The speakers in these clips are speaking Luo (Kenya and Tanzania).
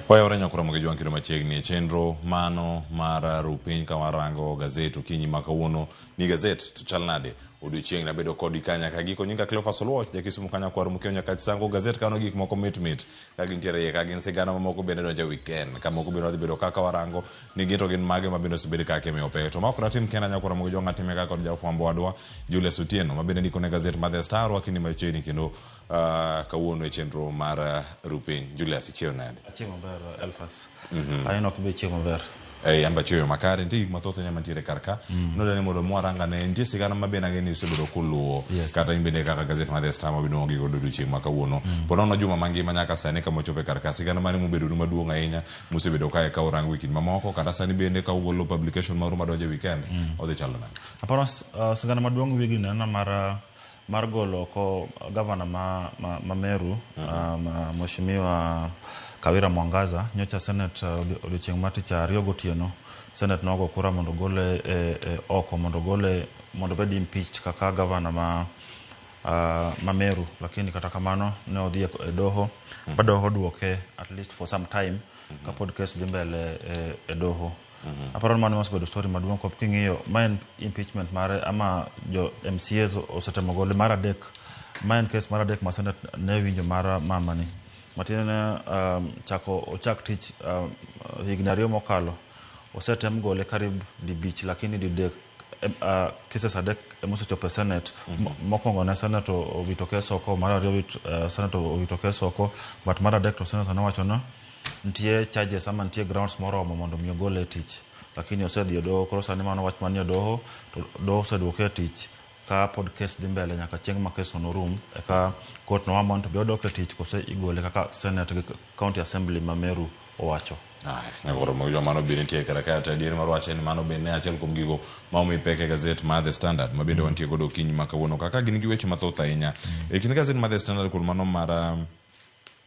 Wayawore nyakura gi jwang' kendo machiegni e chenro mano mar rupiny ka warango gazet okinyi ma kawuono ni gazet to chal nade odiochieng' nabedo kodi ka nyaka giko. Nyinga Cleophas Oluoch, jakisumu ka nyakwar Mukeo Nyakach Sango. Gazet kano gik moko mit mit ka gintiere iye ka gin sigana mamoko bende donjo e weekend ka moko bende wadhi bedo kaka warango ni gin to gin mage ma bende osebed kaka imiyo pek. To ma ok natim kenda nyakura gi jwang' atime ka kod jafwambo wadwa Julius Otieno ma bende ndiko ne gazet mar The Star rwaki ni machiegni kendo kawuono e chenro mar rupiny. Julius, ichiew nade? Achiemo maber, Elfas. Aneno ka be ichiemo maber. Ei, an be achiewo makare. Nitie gik mathoth ahinya mantiere kar ka. Nodwa ni mondo mwarang ane. Nitie sigana ma bende ang'e ni isebedo kuluwo. Kata in bende kaka gazet mar The Star ma bende wagi godo odiochieng' ma kawuono. Po nono juma mangima nyaka sani kama wachope kar ka. Sigana mane mobedonu maduong' ahinya musebedo kae ka urango e kind mamoko kata sani bende ka ugolo publication maru madonjo e weekend odhi chalo nade? Aparo sigana maduong' wigni neno mar golo oko gavana ma Meru, Mheshimiwa Kawira Mwangaza. Nyocha Senate odiochieng' mar tich ariyo gotieno, Senate nogo kura mondo gole e oko, mondo gole mondo obed impeached kaka gavana ma Meru, lakini kata kamano ne odhi e doho ba doho duoke at least for some time kapod kes dhi mbele e doho. Aparo ni mano osebedo story maduong' kop king'iyo ma en impeachment mare ama jo MCAs osetemo gole mar adek. Ma en kes mar adek ma Senate ne winjo mar mamani matiende chako ochak tich higni 2 mokalo osetem gole karibu dibich, lakini didek cases adek emosechopo e Senate. Mokwongo ne Senate owito kes oko, mar ariyo Senate owito kes oko, but mar adek to Senate nowacho no nitie charges ama nitie grounds moromo mondo mi ogole e tich, lakini osedhi e doho. Koro sani mano wach manie doho, to doho oseduoke e tich ka pod kes dhi mbele nyaka chieng' ma kes no norum eka court no amua ni to be odok e tich kose igole kaka Senate gi County Assembly ma Meru owacho. Nyakoro mo mano bende nitie kata ka to adier mar wach en mano bende achiel kuom gigo ma omi pek e gazet mar The Standard ma bende wantie godo okinyi ma kawuono kaka gin gi weche mathoth ahinya e kind gazet mar The Standard kod mano mar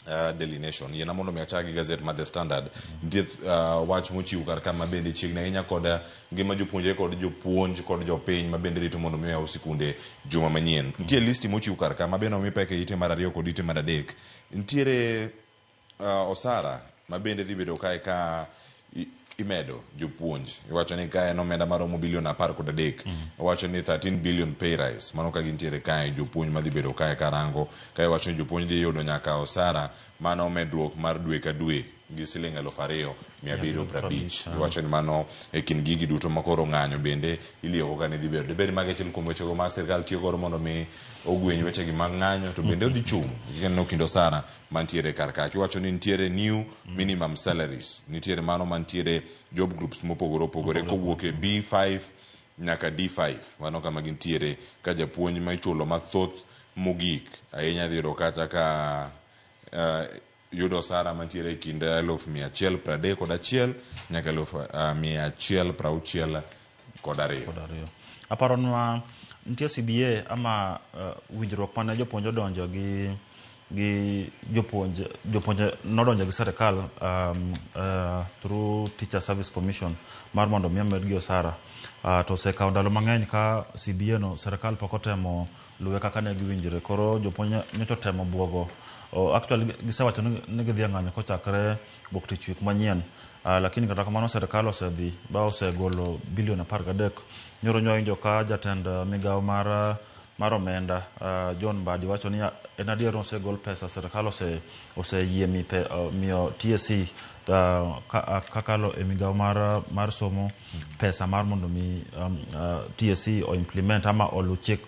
Daily Nation. Yiena mondo mi achak gi gazet mar The Standard. Nitie wach mochiw kar ka ma bende chiegni ahinya kod ngima jopuonjre kod jopuonj kod jopiny ma bende rito mondo mi oyaw sikunde juma manyien. Nitie listi mochiw kar ka ma bende omi pek e ite mar ariyo kod ite mar adek. Nitiere osara ma bende dhi bedo kae ka imedo jopuonj. Iwacho ni kae en omenda maromo bilion 13. Iwacho ni 13 billion pay rise. Mano ka gintiere kae jopuonj madhi bedo kae karango. Kae iwacho ni jopuonj dhi yudo nyaka osara mano medruok mar dwe ka dwe gi siling 2750. Iwacho ni mano e kind gigi duto ma koro ng'anyo bende ilieko ka ni dhi bedo. Dibed mago achiel kuom wechego ma sirkal tiyo godo mondo mi ogweny wechegi mag ng'anyo to bende odhi chung' kineno kind osara mantiere kar ka. Iwacho ni nitiere new minimum salaries. Nitiere mano mantiere job groups mopogore opogore kowuok e B5 nyaka D5. Mano kama gintiere ka japuonj ma ichulo mathoth mogik ahinya dhi yudo kata ka yudo osara mantiere e kind 131,000 nyaka 162,000. Aparo nwa nitie CBA ama winjruok mane jopuonj odonjo gi jopuonj nodonjo gi sirikal through Teacher Service Commission mar mondo mi omedgi osara. To osekawo ndalo mang'eny ka CBA no sirikal pok otemo luwe kaka ne giwinjore. Koro jopuonj nyocha otemo buogo. Actually gisewacho ni gidhi e ng'anyo kochakre wuok tich wik manyien. Lakini kata kamano sirikal osedhi ba osegolo bilion 13. Nyoro nyo awinjo ka jatend migawo mar omenda John Mbadi wacho ni en adier ni osegol pesa, sirikal oseyie miyo TSC kakalo e migawo mar somo pesa mar mondo mi TSC o implement ama olu chik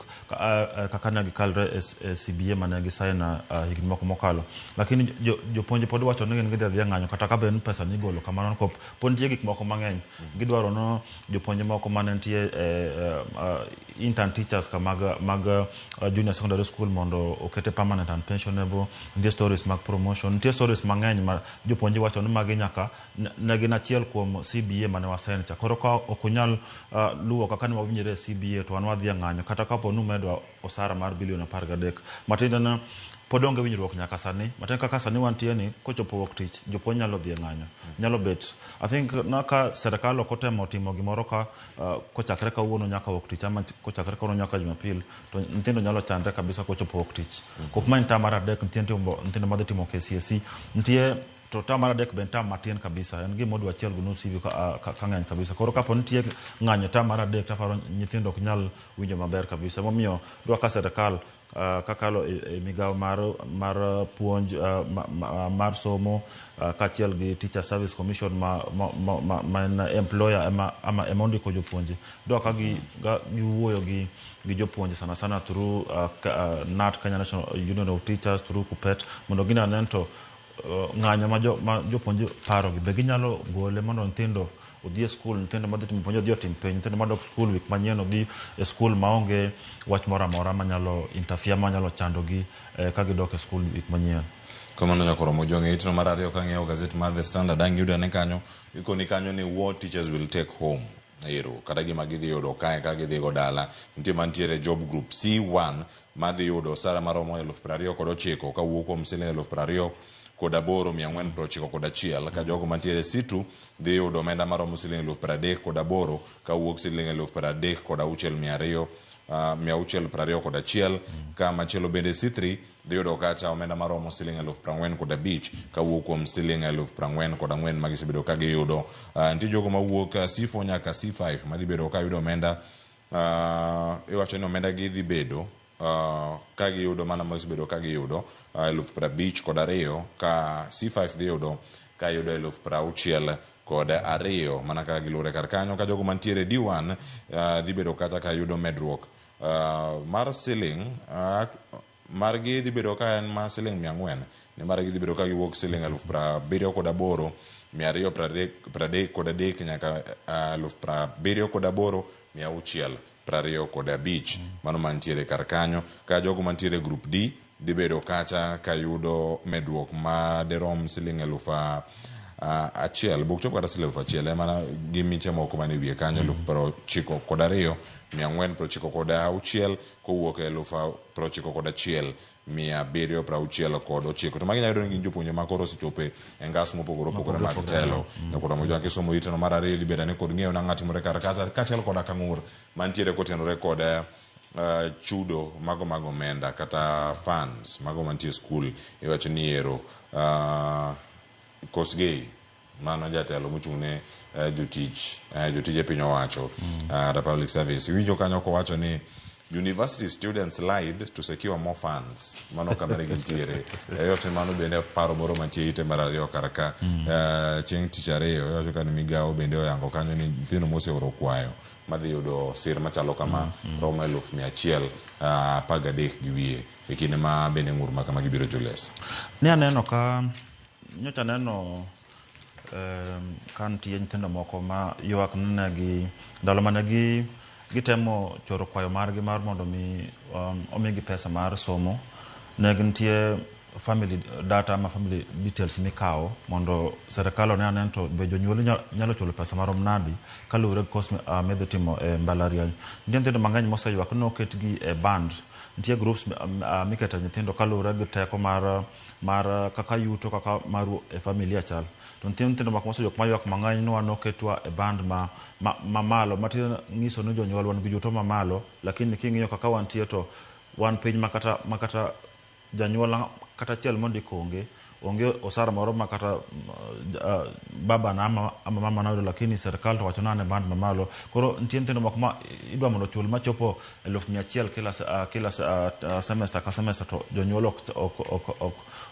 kaka ne gikalre e CBA mane gisign higni moko mokalo. Lakini jopuonj pod wacho ni gin gidhi adhiya ng'anyo kata ka bed ni pesa nigolo kamano nikop pod nitie gik moko mang'eny. Gidwaro no jopuonj moko mane nitie intern teachers ka mag junior secondary school mondo okete permanent and pensionable. Nitie stories mag promotion, nitie stories mang'eny ma jopuonj wacho ni magi nyaka ne gin achiel kuom CBA mane wasign cha. Koro ka ok unyal luwo kaka ne wawinjore e CBA to wan wadhi e ng'anyo kata kapo ni umedwa osara mar bilion 13. Matiende ni pod onge winjruok nyaka sani. Matiende kaka sani wantie ni kochopo wuok tich jopuonj nyalo dhi e ng'anyo. Nyalo bet. I think na ka sirikal ok otemo timo gimoro ka kochakre kawuono nyaka wuok tich ama kochakre kawuono nyaka Jumapil to nyithindo nyalo chandre kabisa kochopo wuok tich. Kop ma en term mar adek nitie nyithindo madhi timo KCSE. Nitie To term mar adek be en term matin kabisa, en gima dwe achiel gi nus hivi ka ng'eny kabisa. Koro kapo nitie ng'anyo e term mar adek taparo nyithindo ok nyal winjo maber kabisa. Emomiyo dwa ka serikal kakalo e migawo mar puonj mar somo kaachiel gi Teacher Service Commission ma en employer ema ondiko jopuonje. Dwa ka giwuoyo gi jopuonje sana sana through KNUT, Kenya National Union of Teachers, through KUPPET, mondo gine ane to ng'anyo ma jopuonje parogi be ginyalo gole mondo nyithindo odhi e skul, nyithindo madhi timo puonj odhi otim penj, nyithindo madok skul wik manyien odhi e skul maonge wach moro amora manyalo interfere, manyalo chandogi ka gidok e skul wik manyien. Kamano nyakoro Mojwang' itno mar ariyo kang'iyo gazet mar The Standard ang' yudo ane kanyo ikoni kanyo ni what teachers will take home ero kata gima gidhi yudo kae ka gidhi go dala. Nitie mantiere job group C1 madhi yudo osara maromo 29,000 kawuok kuom siling 28,491, ka jogo mantiere C2 dhi yudo omenda maromo siling 38,000 kawuok siling 36,200 621, ka machielo bende C3 dhi yudo kacha omenda maromo siling 45,000 kawuok kuom siling 44,000 magisebedo ka giyudo. Nitie jogo mawuok C4 nyaka C5 madhi bedo ka yudo omenda, iwacho ni omenda gi dhi bedo ka giyudo mana magisebedo ka giyudo 52,000, ka C5 dhi yudo ka yudo 62,000 mana kaka giluwore kar kanyo. Ka jogo mantiere D1 dhi bedo kata ka yudo medruok mar siling margi dhi bedo ka en ma siling 400, nimar gidhi bedo ka giwuok siling 77,233 nyaka 78,625. Mano mantiere kar kanyo. Ka jogo mantiere group D dhi bedo kacha ka yudo medruok ma derom siling 1,000, bok chopo kata siling 1,000, en mana gi miche moko mane wiye kanyo, 92,496 kowuok e 91,769. To magi nyalo yudo ni gin jopuonje ma koro osechopo e ngas mopogore opogore mag telo. Nyakoro Mojwang' kisomo iteno mar ariyo idhi bedo ane kod ng'eyo nang'o timore kar kacha kaachiel koda kang'ur mantiere kotenore kod chudo mago mag omenda kata funds mago mantie e skul. Iwacho ni ero Kosgei mano jatelo mochung' ne jotich jotije piny owacho, the public service. Iwinjo kanyo kowacho ni university students lied to secure more funds. Mano kamane gintiere. Iwacho ni mano bende paro moro mantie ite mar ariyo kar ka. Chieng' tich ariyo iwacho ka ni migawo bende oyango kanyo ni nyithindo moseoro kwayo madhi yudo sir machalo kama romo 113,000 gi wiye e kinde ma bende ng'ur ma kama gibiro Julius. Ne aneno ka nyocha aneno ka nitie nyithindo moko ma ywak ni ne gi ndalo mane gi gitemo choro kwayo margi mar mondo mi omigi pesa mar somo, ne gintie family data ama family details mikawo mondo serikal one ane to be jonyuol nyalo chulo pesa marom nadi kaluwore gi course midhi timo e mbalariany. Nitie nyithindo mang'eny moseywak ni oketgi e band. Nitie groups mikete nyithindo kaluwore gi teko mar kaka yuto kaka maru e familia chal. To nitie nyithindo moko moseywak maywak mang'eny ni wan oketwa e band ma malo, matiende nyiso ni jonyuol wan gi yuto mamalo, lakini king'iyo kaka wantie to wan piny makata janyuol kata achiel mondiko onge osara moro ma kata babana ama mamana oyudo, lakini serikal to wacho ni an e band mamalo. Koro nitie nyithindo moko ma idwa mondo ochul machopo 100,000 kila semester ka semester, to jonyuol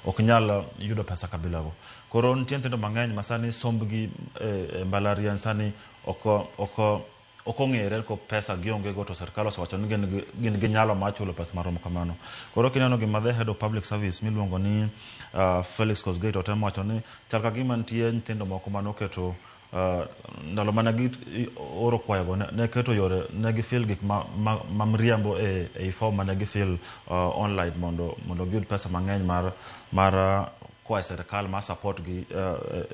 ok nyal yudo pesa kabilago. Koro nitie nyithindo mang'eny ma sani sombgi e mbalariany sani ok ong'ere ko pesa gionge go, to serikal osewacho ni gin gi nyalo mar chulo pesa marom kamano. Koro kineno gima the head of public service miluongo ni Felix Kosgei to temo wacho ni chal ka gima nitie nyithindo moko manoketo ndalo mane gi oro kwayogo ne keto yore ne gifill gik ma mriambo e form mane gifill online mondo giyud pesa mang'eny mar koa e serikal mar support gi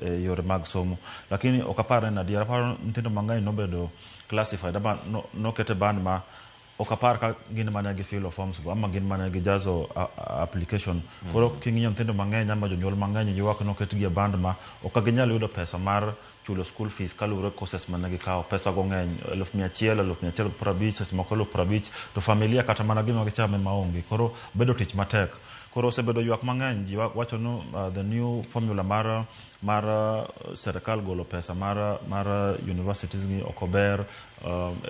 e yore mag somo. Lakini ok apar ni en adier, aparo nyithindo mang'eny nobedo classified ama nokete band ma ok apar ka gin mane gifilo forms go ama gin mane gijazo application. Koro king'iyo nyithindo mang'eny ama jonyuol mang'eny ywak noketgi e band ma ok ginyal yudo pesa mar chulo school fees kaluwore courses mane gikawo. Pesa go ng'eny, 100,000, 150,000, seche moko 50,000, to familia kata mana gima gichame maonge. Koro bedo tich matek. Koro osebedo ywak mang'eny, ji wacho ni the new formula mar serikal golo pesa mar universities gi ok ober,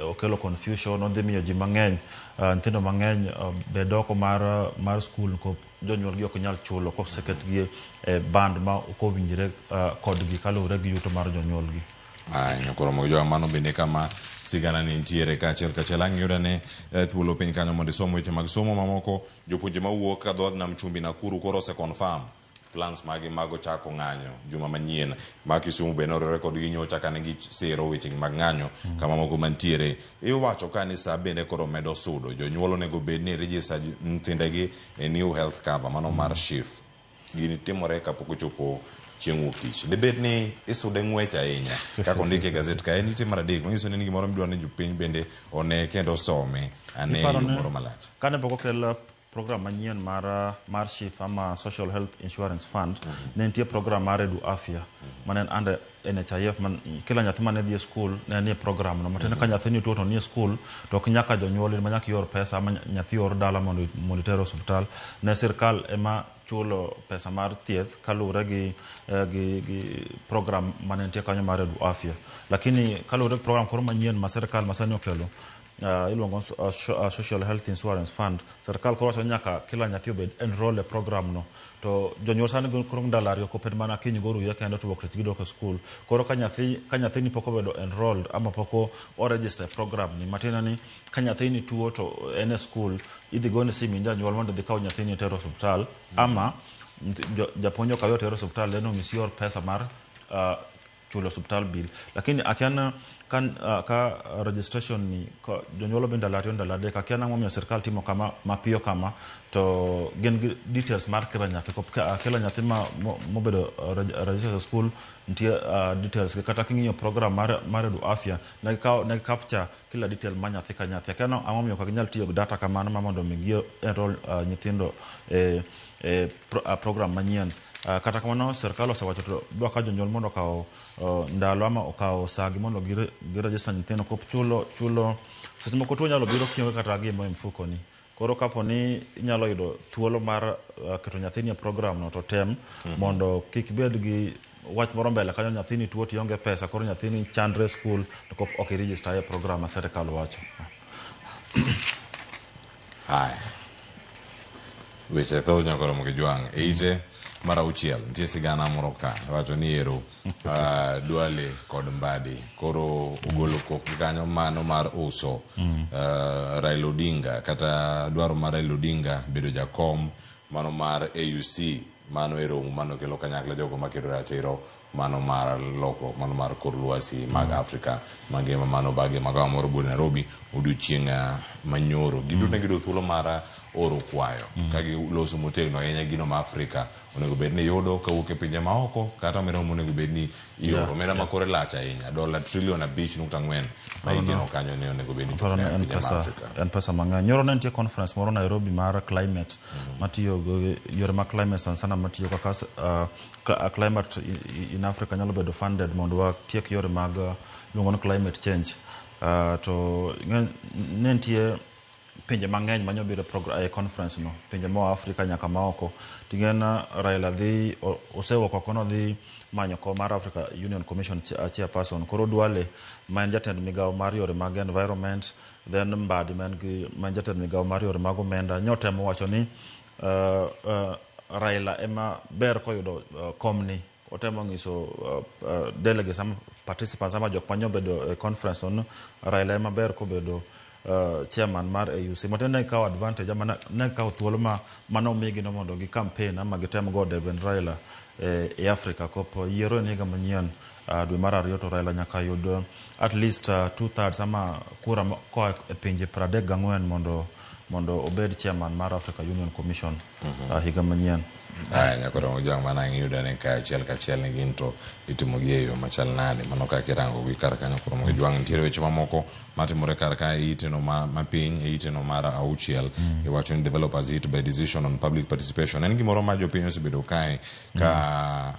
okelo confusion, odhi miyo ji mang'eny, nyithindo mang'eny bed oko mar school ko jonyuol gi ok nyal chulo koseketgi e band ma ok owinjre kodgi kaluwore gi yuto mar jonyuol gi. Ay, nyakoro mogo mano bende kama sigana ni nitiere kaachiel kachiel ang' yuda ne thuolo piny kanyo mondo isom weche mag somo mamoko. Jopuonje mawuok ka dhood nam chumbi Nakuru koro ose confirm plans magi mago chako ng'anyo juma manyien. Ma Kisumu bende oriwore kodgi nyocha kane gisero weche mag ng'anyo kama moko mantiere. Iwacho ka ni sa bende koro medo sudo, jonyuol onego bed ni register nyithindegi e new health cover mano mar SHIF. Gini timore kapok ochopo chieng' wuok tich. Dibed ni isude ng'wech ahinya kaka ondike e gazet ka en ite mar adek manyiso ni en gimoro midwaro ni jopiny bende one kendo osome ane e Iparo yo ni moro malach. Kane pok okel program manyien mar SHIF ama Social Health Insurance Fund, ne nitie program mar Edu Afya mane en under NHIF man, kila nyathi mane dhi e school ne nie program no. Matiende ka nyathi ni tuo to nie school, to ok nyaka jonyuol ema nyaka ior pesa ama nyathi or dala mondo iter e osiptal. Ne sirkal ema chulo pesa mar thieth kaluwore gi program mane nitie kanyo mar Edu Afya. Lakini kaluwore gi program koro manyien ma sirkal masani okelo, iluongo Social Health Insurance Fund, sirkal koro wacho ni nyaka kila nyathi obed enroll e program no. To jonyuol sani gin koro ndalo 2 koped mana kiny goruye kendo to wuok tich gidok e school. Koro ka nyathini pok obedo enrolled ama pok o register e program ni, matiende ni ka nyathini tuo to en e school, idhi gone simu in janyuol mondo idhi kaw nyathini iter e osiptal, ama japuonj okawe oter e osiptal, then onyisi ior pesa mar chulo osiptal bill. Lakini akia na ka registration ni ka jonyuol obe ndalo 2 ndalo 3, akia nang'o momiyo sirkal timo kama mapiyo kama, to gin gi details mar kila nyathi. Kila nyathi ma mobedo registered e school nitie details gi. Kata king'iyo program mar Edu Afya, ne capture kila detail mar nyathi ka nyathi. Akia ang'o momiyo ok ginyal tiyo gi data kamano ma mondo mi gi enroll nyithindo e program manyien. Kata kamano sirkal osewacho to dwa ka jonyuol mondo okaw ndalo ama okaw saa gi mondo gi register nyithindo kop chulo. Seche moko tuo nyalo biro kionge kata gimo e mfuko ni. Koro kapo ni inyalo yudo thuolo mar keto nyathini e program no, to tem mondo kik bed gi wach moro mbele kanyo, nyathini tuo to ionge pesa, koro nyathini chandre e school to kop ok i-register e program ma sirkal wacho. Haya. Weche thoth nyakoro Mokijwang'. E ite mar 6 nitie sigana moro ka iwacho ni ero Duale kod Mbadi koro ogolo kokgi kanyo mano mar uso Raila Odinga kata dwaro mar Raila Odinga bedo jakom mano mar AUC, mano e romo mano kelo kanyakla jogo makedo ratiro mano mar lokruok mano mar kor lwasi mag Afrika mangima mano bage magawa moro buore Nairobi odiochieng' manyoro. Giduto ne giyudo thuolo mar oro kwayo ka giloso motegno ahinya gino ma Afrika onego bed ni yudo kawuok e pinje maoko kata omenda monego bed ni ioro, omenda ma kore lach ahinya, dola trilion 5.4 ma igeno kanyo ni onego bed ni Aparo chopo ni ne en pinje ma pesa, Afrika. en pesa mang'eny. Nyoro ne nitie conference moro Nairobi mar climate matiyo gi yore mag climate sana sana matiyo kaka climate in Africa nyalo bedo funded mondo watiek yore mag iluongo ni climate change. To ne nitie pinje mang'eny mane obiro e conference no, pinje moa Afrika nyaka maoko. Ting'en Raila dhi osewuok oko nodhi manyo kom mar Africa Union Commission chairperson. Koro Duale ma en jatend migawo mar yore mag environment, then Mbadi ma en jatend migawo mar yore mag omenda, nyotemo wacho ni Raila ema ber koyudo komni. Otemo nyiso delegates ama participants ama jok mane obedo e conference no ni Raila ema ber kobedo chairman mar AUC. Matiende ne gikawo advantage ama ne gikawo thuolo ma mane omigi no mondo gi campaign ama gitem go deben Raila e Africa kop yiero en higa manyien dwe mar 2, to Raila nyaka yud at least 2/3 ama kura koa e pinje 34 mondo obed chairman mar Africa Union Commission higa manyien. Aya, nyakoro Mokijwang' mana ang' iyudo ni ka achiel kachiel ni gin to itimo gi e yo machal nade mano kaka irango gi kar kanyo. Koro Mokijwang' nitiere weche mamoko matimore kar ka e iteno ma piny e iteno mar 6 iwacho ni developers hit by decision on public participation. En gimoro ma jopiny osebedo kae ka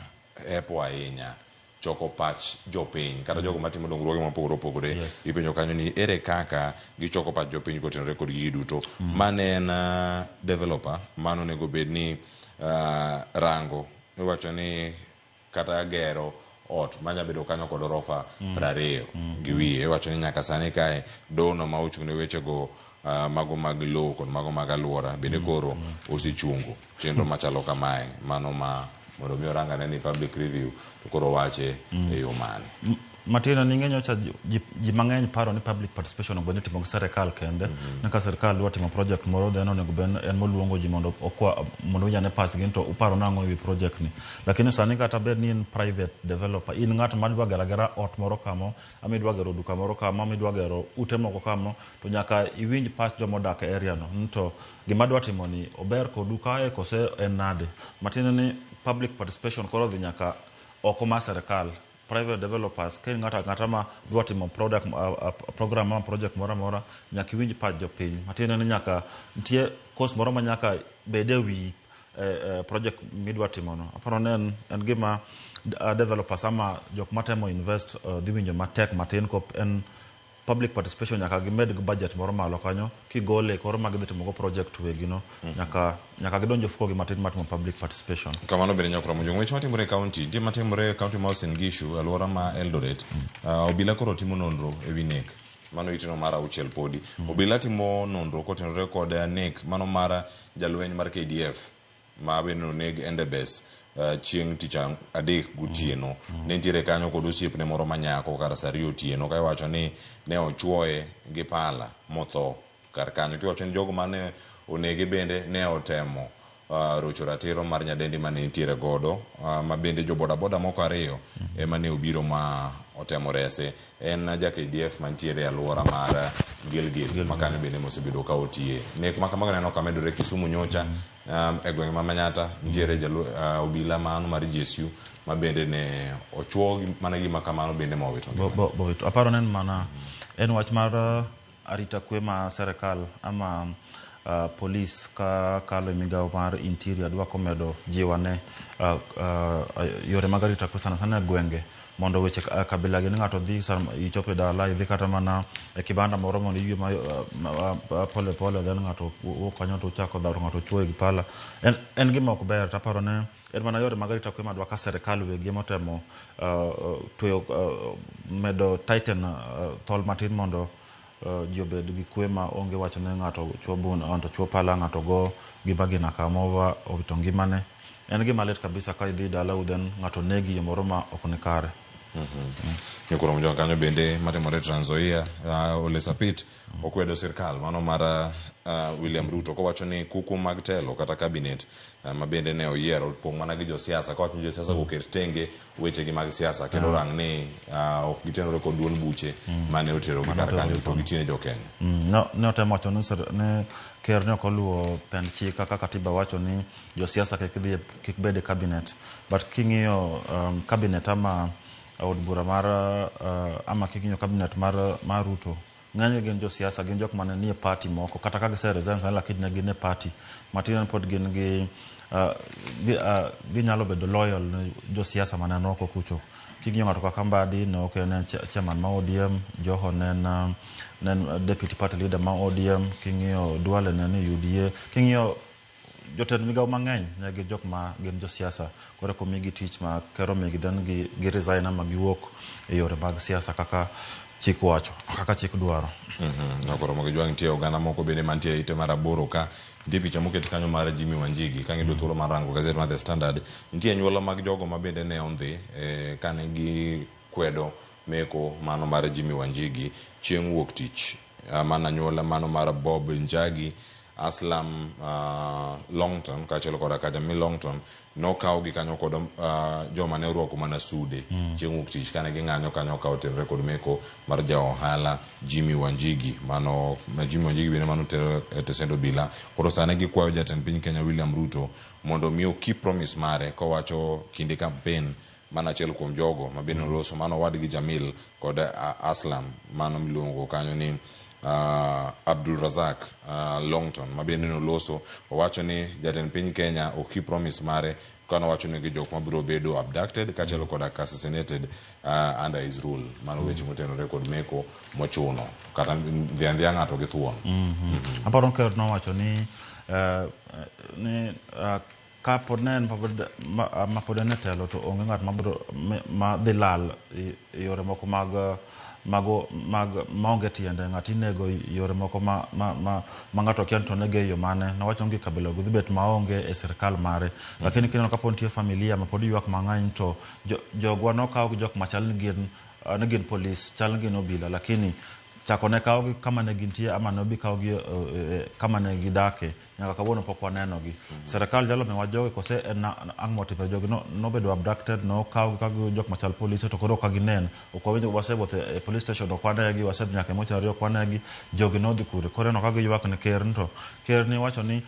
hepo ahinya. choko pach jopiny kata jogo matimo dongruoge mopogore opogore. Yes. Ipenjo kanyo ni ere kaka gichoko pach jopiny kotenore kod gigi duto. Mane en developer mano onego bed ni rango iwacho ni kata gero ot manya bedo kanyo kod orofa 20 gi wiye. Iwacho ni nyaka sani kae dono ma ochung' ne wechego mago mag lowo kod mago mag aluora bende koro osechungo chenro machalo kamae, mano ma mondo mi orang ane ni public review to koro wache e yo mane. Matin ni ng'eny ocha ji mang'eny paro ni public participation onego bed ni itimo gi sirikal kende. Ni ka sirikal dwa timo project moro, then onego bed en moluongo ji mondo okwa mondo winj ane pachgi ni to uparo nang'o ewi project ni. Lakini sani kata bed ni in private developer, in ng'at madwa gero agera ot moro kamo, ama idwa gero duka moro kamo, ama idwa gero ute moko kamo, to nyaka iwinj pach joma odak e area no. Ni to gima adwa timo ni ober kodu kae kose en nade. Matiende ni public participation koro dhi nyaka oko mar sirikal. Private developers, ka in ng'ato ang'ata ma dwa timo product, program ama project moro amora, nyaka iwinj pach jopiny. Matiende ni nyaka nitie cost moro ma nyaka bed e wi project midwa timono. Aparo ni en gima developers ama jok matemo invest dhi winjo matek matin kop en public participation nyaka gimed gi budget moro malo kanyo kigole koro ma gidhi timogo project wegi no. Nyaka gidonj e ofuko gi matin mar timo public participation. Kamano bende nyakora Mojong, weche matimore e county nitie matimore e county ma Uasin Gishu, alwora ma Eldoret. Obila koro timo nonro ewi nek mano itino mar 6 podi. Obila timo nonro kotenore kod nek mano mar jalweny mar KDF ma bende noneg Endebess chieng' tich adek gotieno. Ne nitiere kanyo kod osiepne moro manyako kar saa 2 otieno ka iwacho ni ne ochuoye gi pala motho kar kanyo. Kiwacho ni jogo mane onege bende ne otemo rocho ratiro mar nyadendi mane nitiere godo, ma bende jo bodaboda moko 2 ema ne obiro ma otemo rese. En ja KDF mantiere e alwora mar Gilgil, ma kanyo bende mosebedo ka otiye. Nek ma kamago neno ka medore Kisumu nyocha, e gweng' ma Manyatta nitiere obila mano mar GSU ma bende ne ochuo mana gima kamano bende mowito ngimane. Bowito. Aparo ni en mana en wach mar arita kwe ma sirikal ama polis ka kalo e migawo mar interior dwa komedo jiwane yore mag arita kwe sana sana e gwenge mondo weche kabila gi ni ng'ato dhi sama ichopo e dala idhi kata mana e kibanda moro mondo iywe ma pole pole, then ng'ato wuok kanyo to uchako dhaw to ng'ato chuoyi gi pala. En gima ok ber. To aparo ni en mana yore mag arita kwe madwa ka sirikal wegi emotemo tweyo, medo tighten thol matin mondo ji obed gi kwe ma onge wacho ni ng'ato chuo bun, ng'ato chuo pala, ng'ato go gima gina kama owito ngimane. En gima lit kabisa ka idhi dalau then ng'ato negi yo moro ma ok ni kare. Nyikoro Mojong kanyo bende matimore Trans Nzoia, Ole Sapit okwedo sirkal mano mar William Ruto kowacho ni kuku mag telo kata cabinet ma bende ne oyiero opong' mana gi josiasa, kowacho ni josiasa go oket tenge wechegi mag siasa kendo rang ni ok gitenore kod duond buche mane oterogi kar kanyo to gitine jo Kenya. Ne otemo wacho ni ker ne ok oluwo pend chik kaka katiba wacho ni josiasa kik bed e cabinet. But king'iyo cabinet ama od bura mar ama king'iyo cabinet mar Ruto, ng'enygi gin josiasa, gin jok mane nie party moko kata ka gise resign sani, lakini ne gin e party matin pod gin gi ginyalo bedo loyal ne josiasa mane oko kucho. King'iyo ng'ato kaka Mbadi ne ok en chairman ma ODM, Joho ne en deputy party leader ma ODM, king'iyo Duale ne ni UDA, king'iyo jotend migawo mang'eny ne gin jok ma gin josiasa. Koro komigi tich ma ker omigi then gi resign ama giwuok e yore mag siasa kaka chik wacho, kaka chik dwaro. Nokoromo gi jwang' nitie oganda moko bende mantie e ite mar 8 ka nitie picha moket kanyo mar Jimmy Wanjigi. Ka ng'ido thuolo mar rango gazet mar The Standard, nitie anyuola mag jogo ma bende ne ondhi kane gikwedo meko mano mar Jimmy Wanjigi chieng' wuok tich. Mana anyuola mano mar Bob Njagi, Aslam Longton kaachiel koda ka Jamil Longton nokaw gi kanyo kod joma ne orwako mana sude chieng' wuok tich kane ging'anyo kanyo ka otenore kod meko mar ja ohala Jimmy Wanjigi. Mano Jimmy Wanjigi bende mano oter e tesend obila. Koro sani gikwayo jatend piny Kenya William Ruto mondo mi okeep promise mare kowacho kinde campaign mana achiel kuom jogo ma bende noloso mano owadgi Jamil kod Aslam mano miluongo kanyo ni Abdul Razak Longton ma bende noloso owacho ni jatend piny Kenya okeep promise mare. Kano wacho ni gi jok mabiro bedo abducted kaachiel koda ka assassinated under his rule. Mano weche motenore kod meko mochuno kata dhi andhiya ng'ato gi thuon. Aparo ni ker nowacho ni ni ka pod ne en ma pod en e telo to onge ng'at mabiro ma dhi lal e yore moko mag mago mag maonge tiende. Ng'at inego yore moko ma ng'ato kia ni to nege e yo mane. Nowacho ni kabila go dhi bet maonge e sirikal mare. Lakini kineno kapo nitie familia ma pod ywak mang'eny to jogwa nokaw gi jok machal ni gin polis, chal ni gin obila, lakini chako ne kawgi kama ne gintie ama ne obi kawgi kama ne gidake nyaka kawuono pok wanenogi. Sirikal nyalo miyowa jogi kose en ang' motimore jogi nobedo abducted, nokawgi ka jok machal polise to koro ok ginen. Ok wawinjo, wasewuotho e police station ok wanegi, wasedhi nyaka e mochari ok wanegi. Jogi nodhi kure? Koro ineno ka giywak ne ker ni to ker ni wacho ni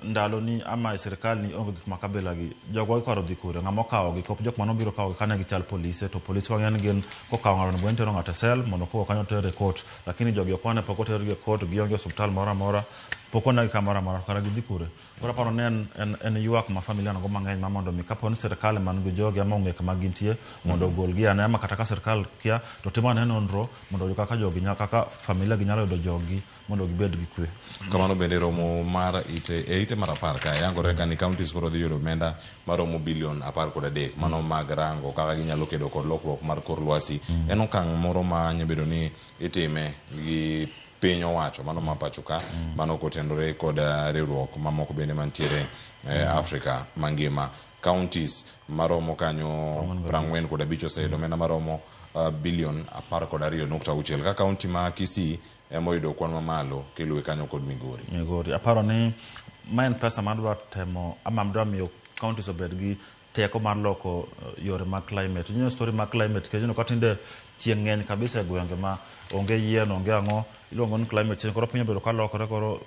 ndalo ni ama e sirikal ni onge gik ma kabila gi. Jogwa koro dhi kure? Ng'ama okawogi? Kop jok mane obiro kawogi kane gichal polise to polise wang'eyo ni gin kokawo ng'ato onego tero ng'ato e cell mondo kowuok kanyo tere e court. Lakini jogi ok wane, pok otergi e court, gionge osiptal moro amora, pok onegi kamoro amora, kara gidhi kure? Koro aparo ni en ywak ma familia nigo mang'eny ma mondo mi kapo ni sirikal man gi jogi ama ong'e kama gintie mondo ogolgi ane, ama kata ka sirikal kia to timo ane nonro mondo oyud kaka jogi kaka familia gi nyalo yudo joggi mondo gibed gi kwe. Kamano bende romo mar ite e ite mar 10 ka yangore ka ni counties koro dhi yudo omenda maromo bilion 13 mano mag rango kaka ginyalo kedo kod lokruok mar kor lwasi. En okang' moro ma nyalo bedo ni itime gi piny owacho mano ma pacho ka mano kotenore kod riwruok mamoko bende mantiere Afrika mangima. Counties maromo kanyo 45 oseyudo omenda maromo bilion 12.6 ka county ma Kisii ema oyudo kwan mamalo kiluwe kanyo kod Migori. Migori. Aparo ni ma en pesa madwa temo ama dwa miyo counties obed gi teko mar loko yore mag climate. Ing'eyo story mag climate nikech ineno ka tinde chieng' ng'eny kabisa e gwenge ma onge yien, onge ang'o, iluongo ni climate change. Koro piny obedo ka lokore, koro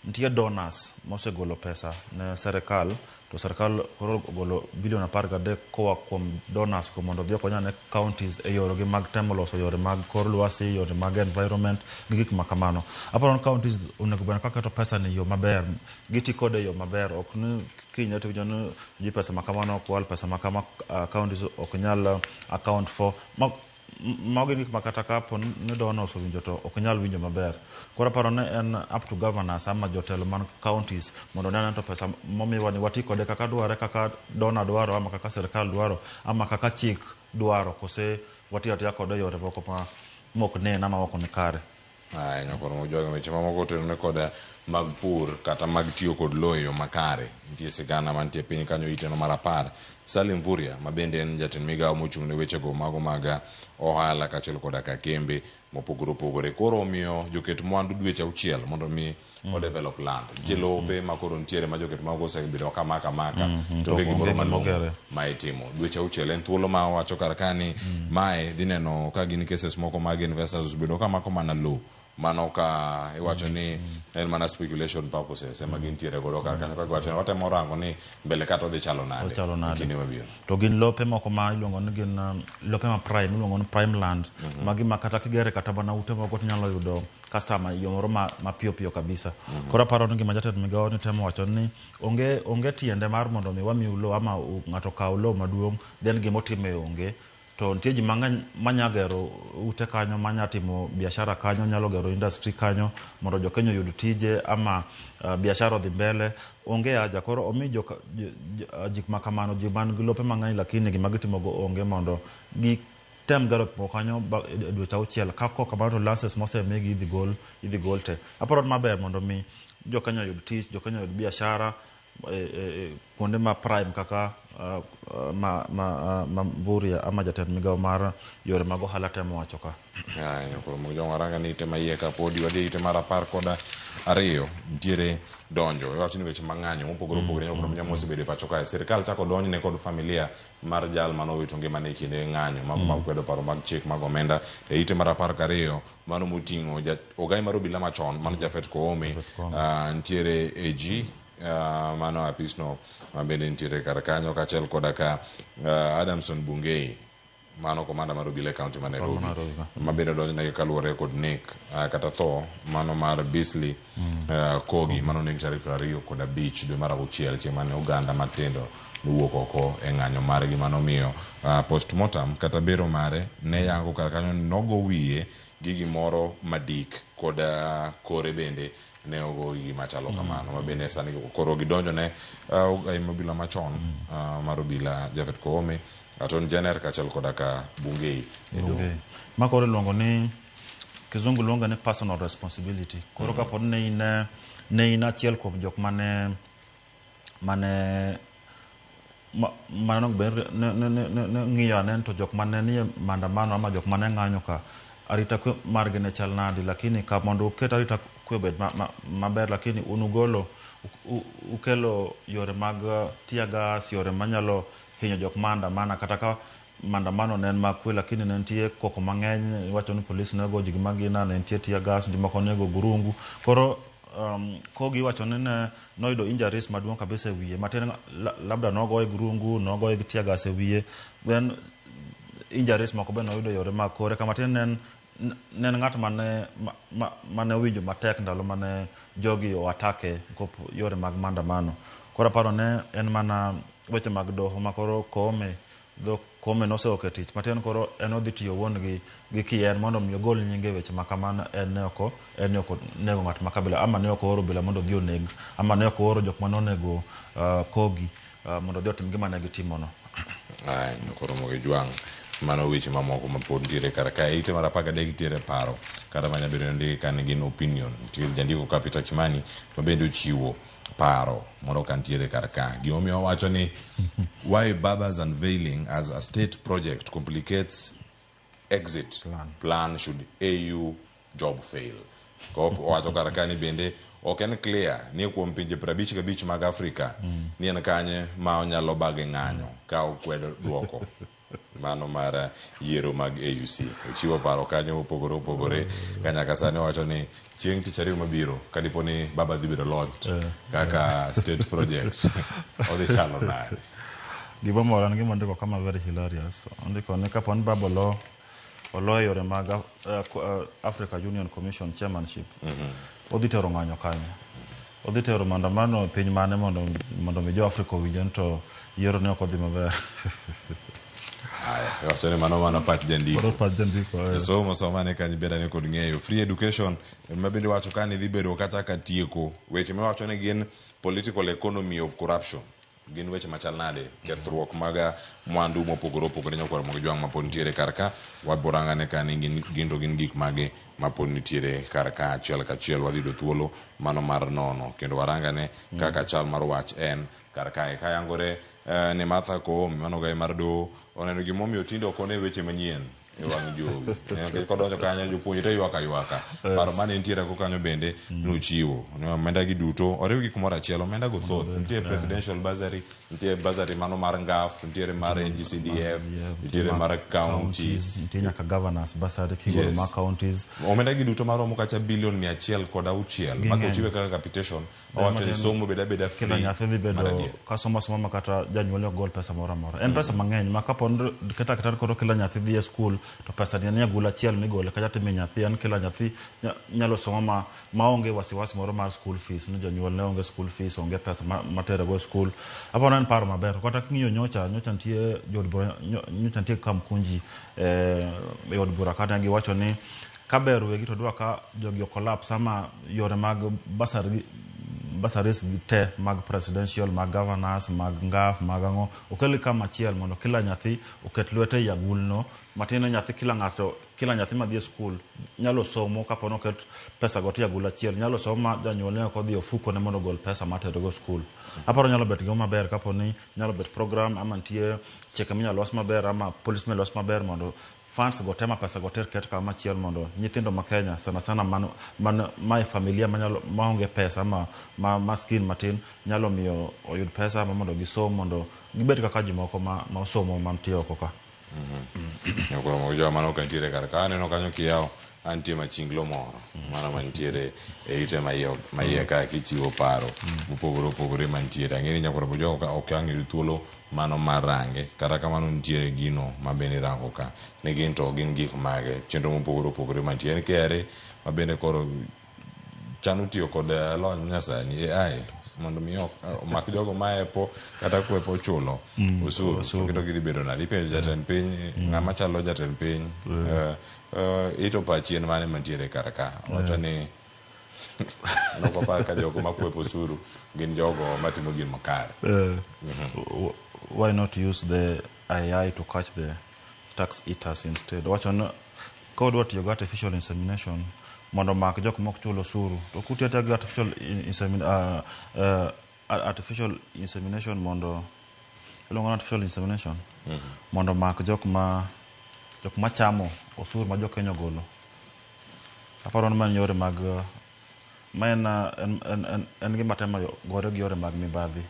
nitie donors mosegolo pesa ne sirikal to sirikal koro ogolo bilion 13 koa kuom donors go mondo odhi okony ane counties e yoregi mag temo loso yore mag kor lwasi, yore mag environment gi gik ma kamano. Aparo ni counties onego bed ka keto pesa ni e yo maber, giti kode e yo maber, ok ni kinyne to iwinjo ni ji pesa ma kamano okwal, pesa ma kama counties ok nyal account for. Mago gin gik ma kata kapo ni donors owinjo to ok nyal winjo maber. Koro aparo ni en up to governors ama jotelo man counties mondo one to pesa momiwa ni wati kode kaka dware, kaka donor dwaro ama kaka sirikal dwaro ama kaka chik dwaro, kose watiyo atiya kode e yore moko ma mok nen ama ok ni kare. Aya, nyakoro jogi weche mamoko otenore kod mag pur kata mag tiyo kod lowo e yo makare. Nitie sigana mantie piny kanyo iteno mar 10. Salim Mvurya ma bende en jatend migawo mochung' ne wechego mago mag ohala kaachiel koda ka kembe mopogore opogore. Koro omiyo joket mwandu dweche 6 mondo mi o develop land. Nitie lope ma koro nitiere ma joket mwandu osebedo ka maka maka to onge gimoro malong'o ma itimo. Dweche 6 en thuolo ma owacho kar ka ni mae dhi neno ka gin cases moko mag investors osebedo ka mako mana lowo mano ka iwacho ni en mana speculation purposes ema gintiere godo kar kanyo ka giwacho ni watemo rango ni mbele ka to odhi chalo nade Ochalo nade. e kinde mabiro. To gin lope moko ma iluongo ni gin lope ma prime, iluongo ni prime land. Magi ma kata kigere kata mana ute moko tinyalo yudo customer e yo moro ma piyo piyo kabisa. Koro aparo ni gima jatend migawo ni temo wacho ni onge tiende mar mondo mi wamiu lowo ama ng'ato okaw lowo maduong' then gimotime onge. To nitie ji mang'eny manya gero ute kanyo, manya timo biashara kanyo, nyalo gero industry kanyo mondo jo Kenya oyud tije ama biashara odhi mbele. Onge haja koro omi gik ma kamano, ji man gi lope mang'eny lakini gima gitimogo onge mondo gitem gero gik moko kanyo e dweche 6. Ka kok kamano to license mosemigi idhi gol te. Aparo ni maber mondo mi jo Kenya oyud tich, jo Kenya oyud biashara e kuonde ma prime kaka ma Mvurya ama jatend migawo mar yore mag ohala temo wacho ka. Aya, koro Mojong aranga ni ite maiye ka podi wadhi ite mar 12 nitiere donjo iwacho ni weche mang'anyo mopogore opogore nyakoro mm. mosebedo e pacho kae. Sirikal chako donjne kod familia mar jal manowito ngimane e kinde ng'anyo mago mag kwedo paro mag chik mag omenda e ite mar 12 mano moting'o ogai mar obila machon mano Japhet Koome, nitiere AG mano apisno ma bende nitiere kar kanyo kaachiel koda ka Adamson Bungei. Mano komanda mar obila e kaunti ma Nairobi. Nairobi, ka. Ma bende odonjnegi kaluwore kod nek kata tho mano mar Beasley Kogi mano oneg tarik 25 dwe mar auchiel chieng' mane oganda matindo nowuok oko e ng'anyo margi manomiyo postmortem kata bero mare ne yango kar kanyo ni nogo wiye gi gimoro madik kod kore bende ne ogo gi gima chalo kamano ma bende sani koro gidonjo ne obila machon mar obila Japhet Koome, Attorney General kaachiel koda ka Bungei e doho. Bungei. Ma koro iluongo ni kizungu luongo ni personal responsibility. Koro kapo ni ne in achiel kuom jok mane mane mane onego bed ni ne ng'iyo ane to jok mane nie maandamano ama jok mane ng'anyo ka arita kwe margi ne chal nadi, lakini ka mondo uket arita kwe obed maber, lakini un ugolo ukelo yore mag tear gas, yore manyalo hinyo jok maandamana, kata ka maandamano ne en mag kwe, lakini ne nitie koko mang'eny, iwacho ni polis ne ogo ji gi magina, ne nitie tear gas, jomoko ne ogo gurungu. Koro Kogi iwacho ni ne noyudo injuries maduong' kabisa e wiye, matin labda nogoye gi rungu, nogoye gi tear gas e wiye, then injuries moko be noyudo e yore mag kore. Kama tin ne en ng'at mane owinjo matek ndalo mane jogi oatake kop yore mag maandamano. Koro aparo ne en mana weche mag doho ma koro Koome dho Koome noseok e tich matin, koro en odhi tiyo owuon gi kien mondo mi ogol nyinge e weche ma kamano. En ne ok onego ng'at ma kabila, ama ne ok ooro obila mondo odhi oneg, ama ne ok ooro jok mane onego Kogi mondo odhi otim gima ne gitimono. Ai, koro mogi jwang' mano weche mamoko ma pod nitiere kar kae. Ite mar 13 nitiere paro kata manya bedo ni ndiki ka ni gin opinion. Nitiere jandiko ka Peter Kimani ma bende ochiwo paro moro ka nitiere kar ka. Gimomiyo owacho ni why Baba's unveiling as a state project complicates exit plan should AU job fail. Owacho kar ka ni bende ok en clear ni kuom pinje 55 mag Afrika ni en kanye ma onyalo bage ng'anyo ka okwedo duoko mano mar yiero mag AUC. Ochiwo paro kanyo mopogore opogore ka nyaka sani owacho ni chieng' tich ariyo mabiro kadipo ni Baba dhi bedo launched kaka state project odhi chalo nade. Gima mora en gima ondiko kama very hilarious. Ondiko ni kapo ni Baba olo e yore mag Africa Union Commission chairmanship, odhi tero ng'anyo kanye? Odhi tero maandamano e piny mane mondo mi jo Afrika owinj ni to yiero ne ok odhi maber. Aya, wacho ni mano pach jandiko. Mano pach jandiko. Somo soma ne kanyo bedane kod ng'eyo. Free education ma bende wacho ka ni dhi bedo kata ka tieko weche miwacho ni gin political economy of corruption. Gin weche machal nade? Kethruok mag mwandu mopogore opogore nyakwar mogi jwang' mapod nitiere kar ka. Waborangane ka ni gin to gin gik mage mapod nitiere kar ka achiel kachiel. Wadhi yudo thuolo mano mar nono kendo warangane kaka chal mar wach en kar kae. Kayangore ni Martha Koome mano gai mar doho oneno gimomiyo tinde ok one weche manyien e wang' jowi. Kodonjo kanyo jopuonjre ywak aywaka. Paro mane nitiere ko kanyo bende nochiwo. Omenda gi duto oriw gi kumoro achiel, omenda go thoth. Nitie presidential bursary, nitie bursary mano mar NGAF, nitiere mar NGCDF, nitiere mar counties, nitie nyaka governors bursary kigolo mar counties. Omenda gi duto maromo kacha bilion 106 mago ochiwe kaka capitation. Owacho ni somo beda beda free. Kila nyathi dhi bedo ka somo asoma ma kata janyuol ok gol pesa moro amora. En pesa mang'eny ma kapo ni kata kata koro kila nyathi dhi e skul to pesa ni e agula achiel migole kata timi nyathi, en kila nyathi nyalo somo maonge wasiwasi moro mar school fees, ni janyuol ne onge school fees, onge pesa matere go e skul. Aparo en paro maber. Kata king'iyo nyocha nitie jood bura, nyocha nitie Kamkunji e od bura kata giwacho ni kaber wegi to dwa ka jogi okolapse ama yore mag bursaries gi te mag presidential, mag governors, mag NGAF, mag ang'o okel kama achiel mondo kila nyathi oket lwete ei agulno. Matin nyathi kila ng'ato, kila nyathi madhi e skul nyalo somo kapo ni oket pesa go te e agul achiel, nyalo somo ma janyuol ne ok odhi ofuko ne mondo ogol pesa matero go skul. Aparo nyalo bet gima maber kapo ni nyalo bet program ama nitie chike minyalo los maber ama policy minyalo los maber mondo funds go te ma pesa go te ket kama achiel mondo nyithindo ma Kenya sana sana man ma e familia manyalo maonge pesa ma maskin matin nyalo miyo oyud pesa ma mondo gisom mondo gibed kaka ji moko ma osomo mantie oko ka. Nyakoro moko joma mano ok nitiere kar ka. Aneno kanyo kiyawo Antie machinglo moro mano mantiere e ite maiye ka kichiwo paro mopogore opogore mantiere. Ang'e ni nyakwar Bojoka ok ang' yud thuolo mano mar range, kata kamano nitiere gino ma bende irango ka ni gin to gin gik mage, chenro mopogore opogore mantie. En KRA ma bende koro chano tiyo kod lony manyasani AI mondo mi omak jogo maepo kata kwepo chulo osuru. To kendo gidhi bedo nade? Ipenjo jatend piny, ng'ama chalo jatend piny, ito pachi en mane mantiere kar ka? Owacho ni ok wapar ka jogo makwepo osuru gin jogo matimo gima makare. Why not use the AI to catch the tax eaters instead? Wacho ni ka udwa tiyo gi artificial insemination mondo omak jok mok chul osuru, to kutiyo atiya gi artificial insemination mondo iluongo ni artificial insemination mondo omak jok ma chamo osuru ma jo Kenya ogolo. Aparo ni ma en yore mag ma en gima temo gore gi yore mag mibadhi.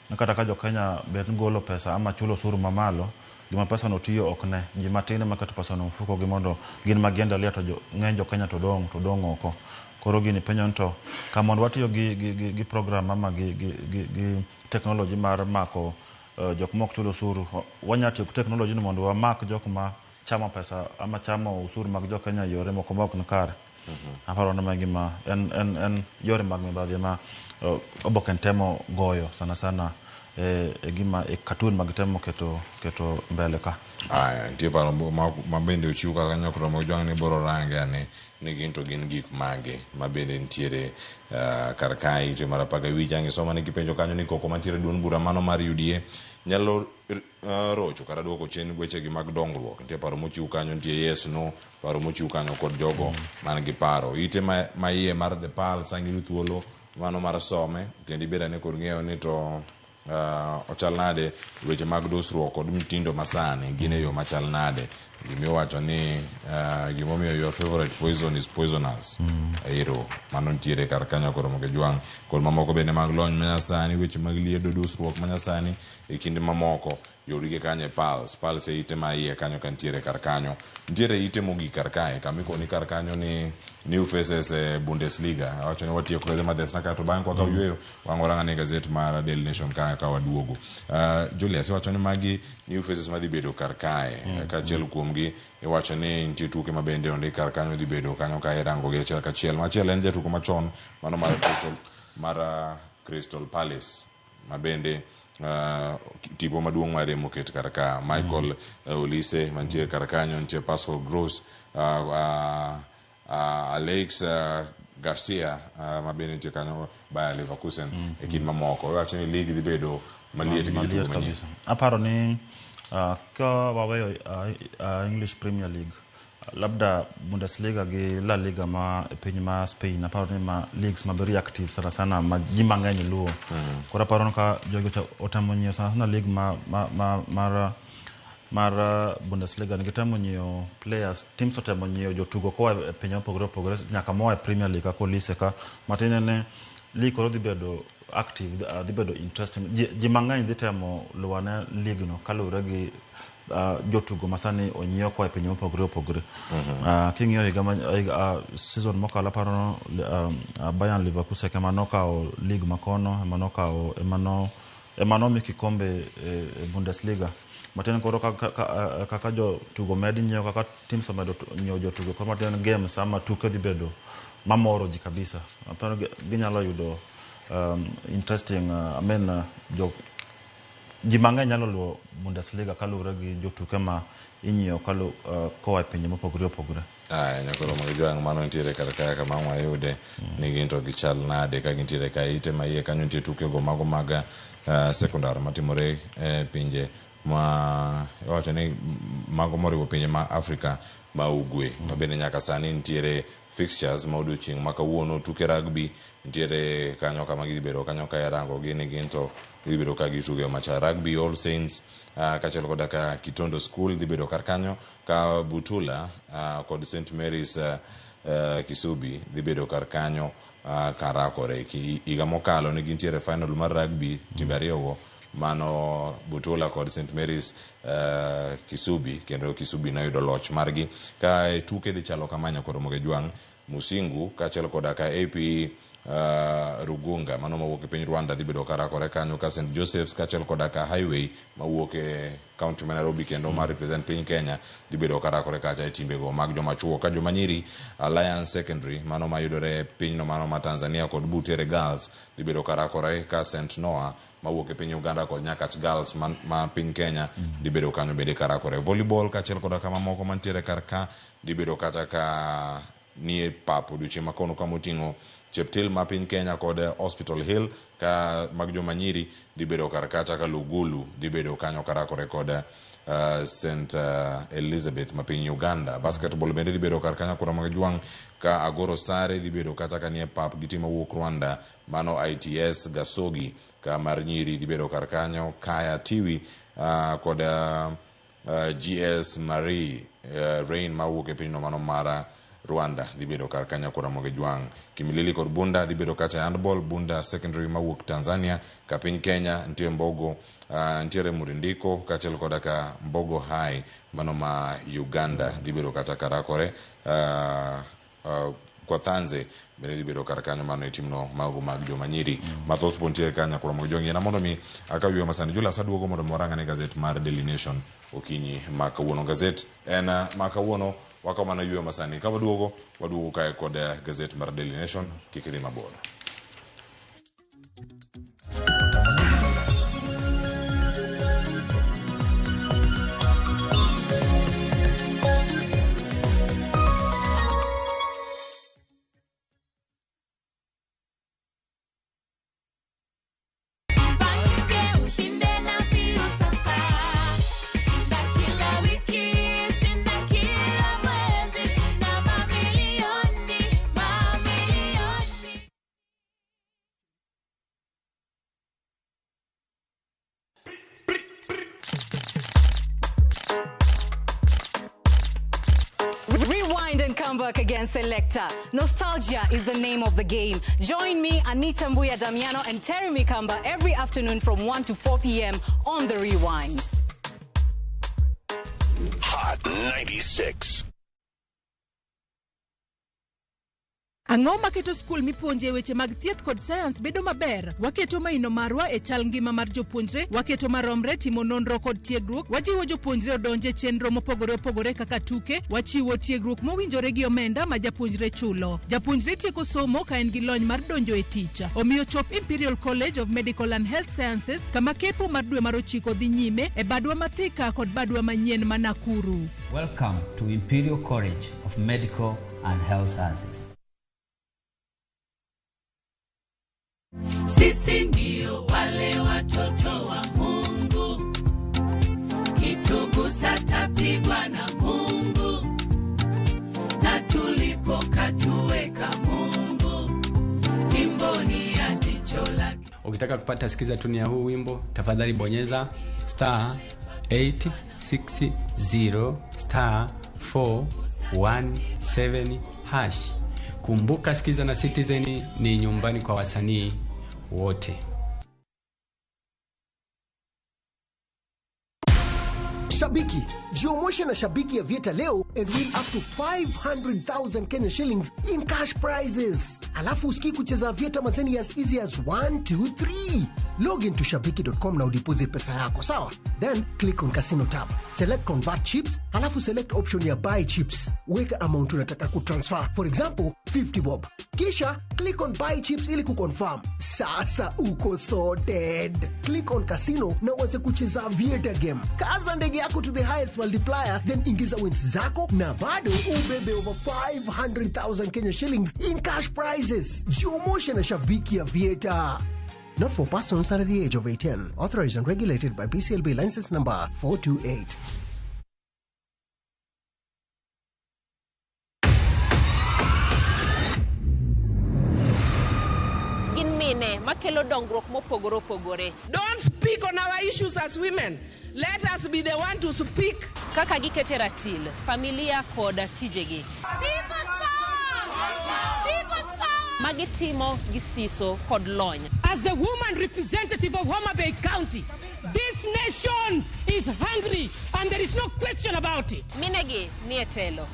Ni kata ka jo Kenya bed ni golo pesa ama chulo osuru mamalo, gima pesa no tiyo ok ne. Ji matin ema keto pesa no e mfuko gi mondo gin ma giendelea to ng'eny jo Kenya to dong' oko. Koro gini penjo ni to ka mondo watiyo gi program ama gi technology mar mako jok mok chul osuru, wanya tiyo gi technology ni mondo wamak jok ma chamo pesa ama chamo osuru mag jo Kenya e yore moko ma ok ni kare. Aparo ni ma gima en yore mag mibadhi ma oboke temo goyo sana sana e gima e cartoon mag temo keto mbele ka. Aya, nitie paro ma bende ochiw kaka nyokro mag jwang' ni boro range ane ni gin to gin gik mage ma bende nitiere kar kae ite mar 15. Ang' isoma ni kipenjo kanyo ni koko mantiere duond bura mano mar UDA nyalo rocho kata duoko chien wechegi mag dongruok. Nitie paro mochiw kanyo, nitie yes, no, paro mochiw kanyo kod jogo man gi paro. Ite ma iye mar The Pulse ang' iyud thuolo mano mar some kendo ibed ane kod ng'eyo ni to ochal nade weche mag dusruok kod mtindo masani gin e yo machal nade. Gimiwacho ni gimomiyo your favorite poison is poisonous. Ero mano nitiere kar kanyo koro moke jwang' kod mamoko bende mag lony manyasani, weche mag liedo, dusruok manyasani e kinde mamoko yudgi kanyo e Pulse. Pulse e ite ma iye kanyo ka nitiere kar kanyo. Nitiere ite mogik kar kae kamikoni kar kanyo ni new faces e Bundesliga. Awacho ni watieko gazet mar The Standard to bang'e kwakawo yueyo wang' warang' ane gazet mar Daily Nation ka waduogo. Julius iwacho ni magi new faces madhi bedo kar kae. Kaachiel kuomgi iwacho ni nitie tuke ma bende ondik kar kanyo dhi bedo kanyo ka irango gi achiel kachiel. Machielo en jatugo machon mano mar Crystal Palace ma bende tipo maduong' mare moket kar ka Michael Olise mantie kar kanyo, nitie Pascal Gross, Alex Garcia ma bende nitie kanyo Bayer Leverkusen e kind mamoko. Iwacho ni league dhi bedo maliet gi maliet jotugo manyien. Kabisa. Aparo ni ka waweyo English Premier League, labda Bundesliga gi La Liga ma e piny ma Spain, aparo ni ma leagues ma very active sana sana ma ji mang'eny luwo. Koro aparo ni ka jogi otemo nyiewo sana sana league ma mar Bundesliga ni gitemo nyiewo players, teams otemo nyiewo jotugo koa e pinje mopogore opogore nyaka moa e Premier League kaka Olise ka matiende ni league koro dhi bedo active, dhi bedo interesting. Ji mang'eny dhi temo luwane league no kaluwore gi jotugo ma sani onyiew koa e pinje mopogore opogore. King'iyo higa ma season mokalo, aparo Bayern Leverkusen ema nokawo league makono, ema nokawo, ema nomi kikombe e Bundesliga. Matiende koro kaka jotugo med nyiewo, kaka teams omedo nyiewo jotugo, koro matiende games ama tuke dhi bedo mamoro ji kabisa. Aparo ginyalo yudo interesting, I mean, jo ji mang'eny nyalo luwo Bundesliga kaluwore gi jotuke ma inyiewo koa e pinje mopogore opogore. Aya, nyakoro mag jwang' mano nitiere kar kaya kama ang' wayude ni gin to gichal nade ka gintiere ka ite ma iye kanyo. Nitie tukego mago mag sekondar matimore e pinje ma iwacho ni mago moriwo pinje ma Afrika ma ugwe ma bende nyaka sani nitiere fixtures ma odiochieng' ma kawuono. Tuke rugby nitiere kanyo kama gidhi bedo kanyo ka irango gi ni gin to gidhi bedo ka gitugo machal rugby. All Saints kaachiel koda ka Kitondo School dhi bedo kar kanyo ka Butula kod St Mary's Kisubi dhi bedo kar kanyo karakore. Higa mokalo ne gintiere final mar rugby timbe ariyogo. Mano Butula kod St Mary's Kisubi, kendo Kisubi noyudo loch margi. Ka tuke dhi chalo kama nyakoro Mogejwang' Musingu kaachiel koda ka AP Rugunga mano mawuok e piny Rwanda dhi bedo karakore kanyo, ka St Joseph's kaachiel koda ka Highway mawuok e county ma Nairobi kendo ma represent piny Kenya dhi bedo karakore kacha e timbego mag joma chuo. Ka joma nyiri, Alliance Secondary mano mayudore e pinyno mano ma Tanzania kod Butere Girls dhi bedo karakore, ka St Noah mawuok e piny Uganda kod Nyakach Girls ma piny Kenya dhi bedo kanyo bende karakore. Volleyball kaachiel koda ka mamoko mantiere kar ka dhi bedo kata ka nie pap odiochieng' ma kono, kama oting'o Cheptil ma piny Kenya kod Hospital Hill. Ka mag joma nyiri dhi bedo kar kacha ka Lugulu dhi bedo kanyo karakore kod St Elizabeth ma piny Uganda. Basketball bende dhi bedo kar kanyo kura mag jwang' ka Agoro Sare dhi bedo kata ka nie pap gi tim mawuok Rwanda mano ITS Gasogi. Ka mar nyiri dhi bedo kar kanyo Kaya Tiwi kod GS Marie Rain mawuok e pinyno mano mar Rwanda dhi bedo kar kanyo kora Mogejwang'. Kimilili kod Bunda dhi bedo kacha e handball, Bunda Secondary mawuok Tanzania. Ka piny Kenya nitie Mbogo, nitiere Murindiko kaachiel koda ka Mbogo High mano ma Uganda dhi bedo kacha karakore. Kwathanze bende dhi bedo kar kanyo, mano e timno mago mag joma nyiri. Mathoth pod nitiere ka nyakoro Mogejwang'. Yiena mondo mi akaw yweyo masani. Julius aduogo mondo mi warang ane gazet mar Daily Nation okinyi ma kawuono. Gazet en ma kawuono wakaw mana yweyo masani. Ka waduogo, waduogo kae kod gazet mar Daily Nation. Kik idhi mabor. Jipange ushinde na mbio sasa. Shinda kila wiki, shinda kila mwezi, shinda mamilioni, mamilioni. Rewind and come back again, Selector. Nostalgia is the name of the game. Join me, Anita Mbuya Damiano, and Terry Mikamba every afternoon from 1 to 4 p.m. on The Rewind. Hot 96. Ang'o maketo skul mipuonje weche mag thieth kod sayans bedo maber? Waketo maino marwa e chal ngima mar jopuonjre, waketo maromre timo nonro kod tiegruok, wajiwo jopuonjre odonje e chenro mopogore opogore kaka tuke, wachiwo tiegruok mowinjore gi omenda ma japuonjre chulo. Japuonjre tieko somo ka en gi lony mar donjo e tich. Omiyo chop Imperial College of Medical and Health Sciences kama kepo mar dwe mar ochiko dhi nyime e badwa ma Thika kod badwa manyien ma Nakuru. Welcome to Imperial College of Medical and Health Sciences. Sisi ndio wale watoto wa Mungu, kitugusa tapigwa na Mungu, na tulipokatuweka Mungu, kimboni ya jicho lake. Ukitaka kupata sikiza tuni ya huu wimbo, tafadhali bonyeza *860 *417 hash. Kumbuka, Sikiza na Citizen ni nyumbani kwa wasanii wote. Shabiki, jiomoshe na Shabiki ya Aviator leo and win up to 500,000 Kenya shillings in cash prizes. Alafu usikii kucheza Aviator mazeni as easy as 1, 2, 3. Log into shabiki.com na udeposit pesa yako, sawa? Then click on casino tab. Select convert chips, alafu select option ya buy chips. Weka amount unataka kutransfer, for example 50 bob. Kisha click on buy chips ili kuconfirm. Sasa uko sorted. Click on casino na uanze kucheza Aviator game. Kaza ndege yako to the highest multiplier, then ingiza wins zako na bado ubebe over 500,000 Kenya shillings in cash prizes. Jiomoshe na Shabiki Aviator. Not for persons under the age of 18. Authorized and regulated by BCLB license number 428. Gin mine makelo dongruok mopogore opogore. Don't speak on our issues as women. Let us be the one to speak. Kaka gikete ratil familia kod tijegi magitimo gi siso kod lony. As the woman representative of Homa Bay County, this nation is hungry and there is no question about it. Minegi nie telo.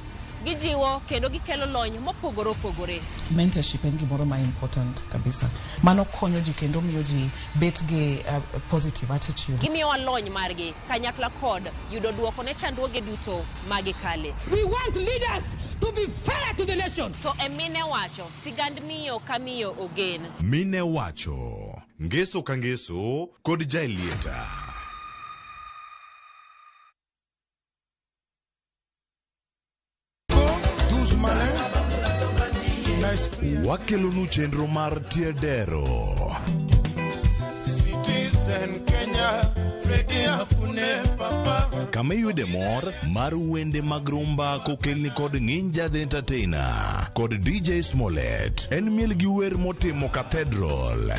Gijiwo kendo gikelo lony mopogore opogore. Mentorship en gimoro ma important kabisa. Mano konyo ji kendo miyo ji bet gi positive attitude. Gimiyowa lony margi kanyakla kod yudo duoko ne chandruoge duto ma gikale. We want leaders to be fair to the nation. To e mine wacho, sigand miyo ka miyo ogen. Mine wacho, ngeso ka ngeso kod Jaelieta. Wakelonu chenro mar Tiedero. Citizen Kenya, Freddy Afune Papa. Kama iyude mor mar wende mag rumba kokelni kod Nginja the Entertainer kod DJ Smollett. En miel gi wer motimo Cathedral.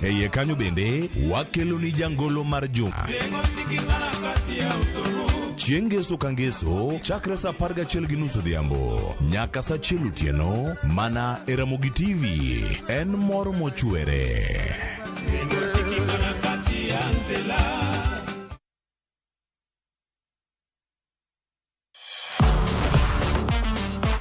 E iye kanyo bende wakeloni jangolo mar juma. Chieng' ngeso ka ngeso chakre saa 11:30 odhiambo nyaka saa 1 otieno mana e Ramogi TV. En mor mochwere.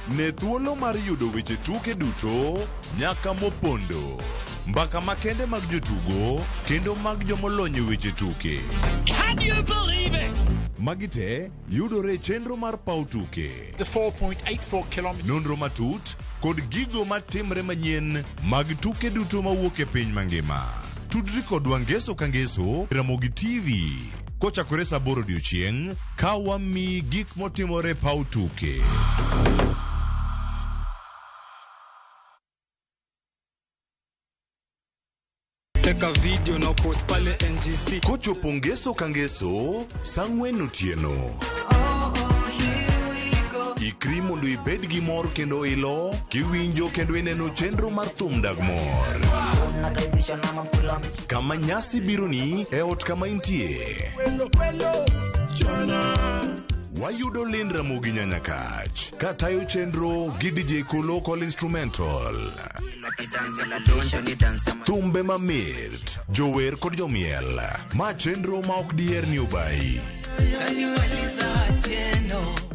Ne thuolo mar yudo weche tuke duto nyaka mopondo. Mbaka makende mag jotugo kendo mag jomolony e weche tuke. Can you believe it? Magi te yudore e chenro mar paw tuke. The 4.84 kilometers. Nonro matut kod gigo matimre manyien mag tuke duto mawuok e piny mangima. Tudri kodwa ngeso ka ngeso Ramogi TV kochakore saa 8 odiochieng' ka wamiyi gik motimore e paw tuke. Teka video na post pale NGC. Kochopo ngeso ka ngeso saa 4 otieno. Ikri mondo ibed gi mor kendo ilo kiwinjo kendo ineno chenro mar thum dag mor. Kama nyasi bironi e ot kama intie. Wayudo Lynn Ramogi Nyanyakach katayo chenro gi DJ Kolo Call Instrumental. Thumbe mamit, jower kod jomiel. Ma chenro ma ok diher ni obayi.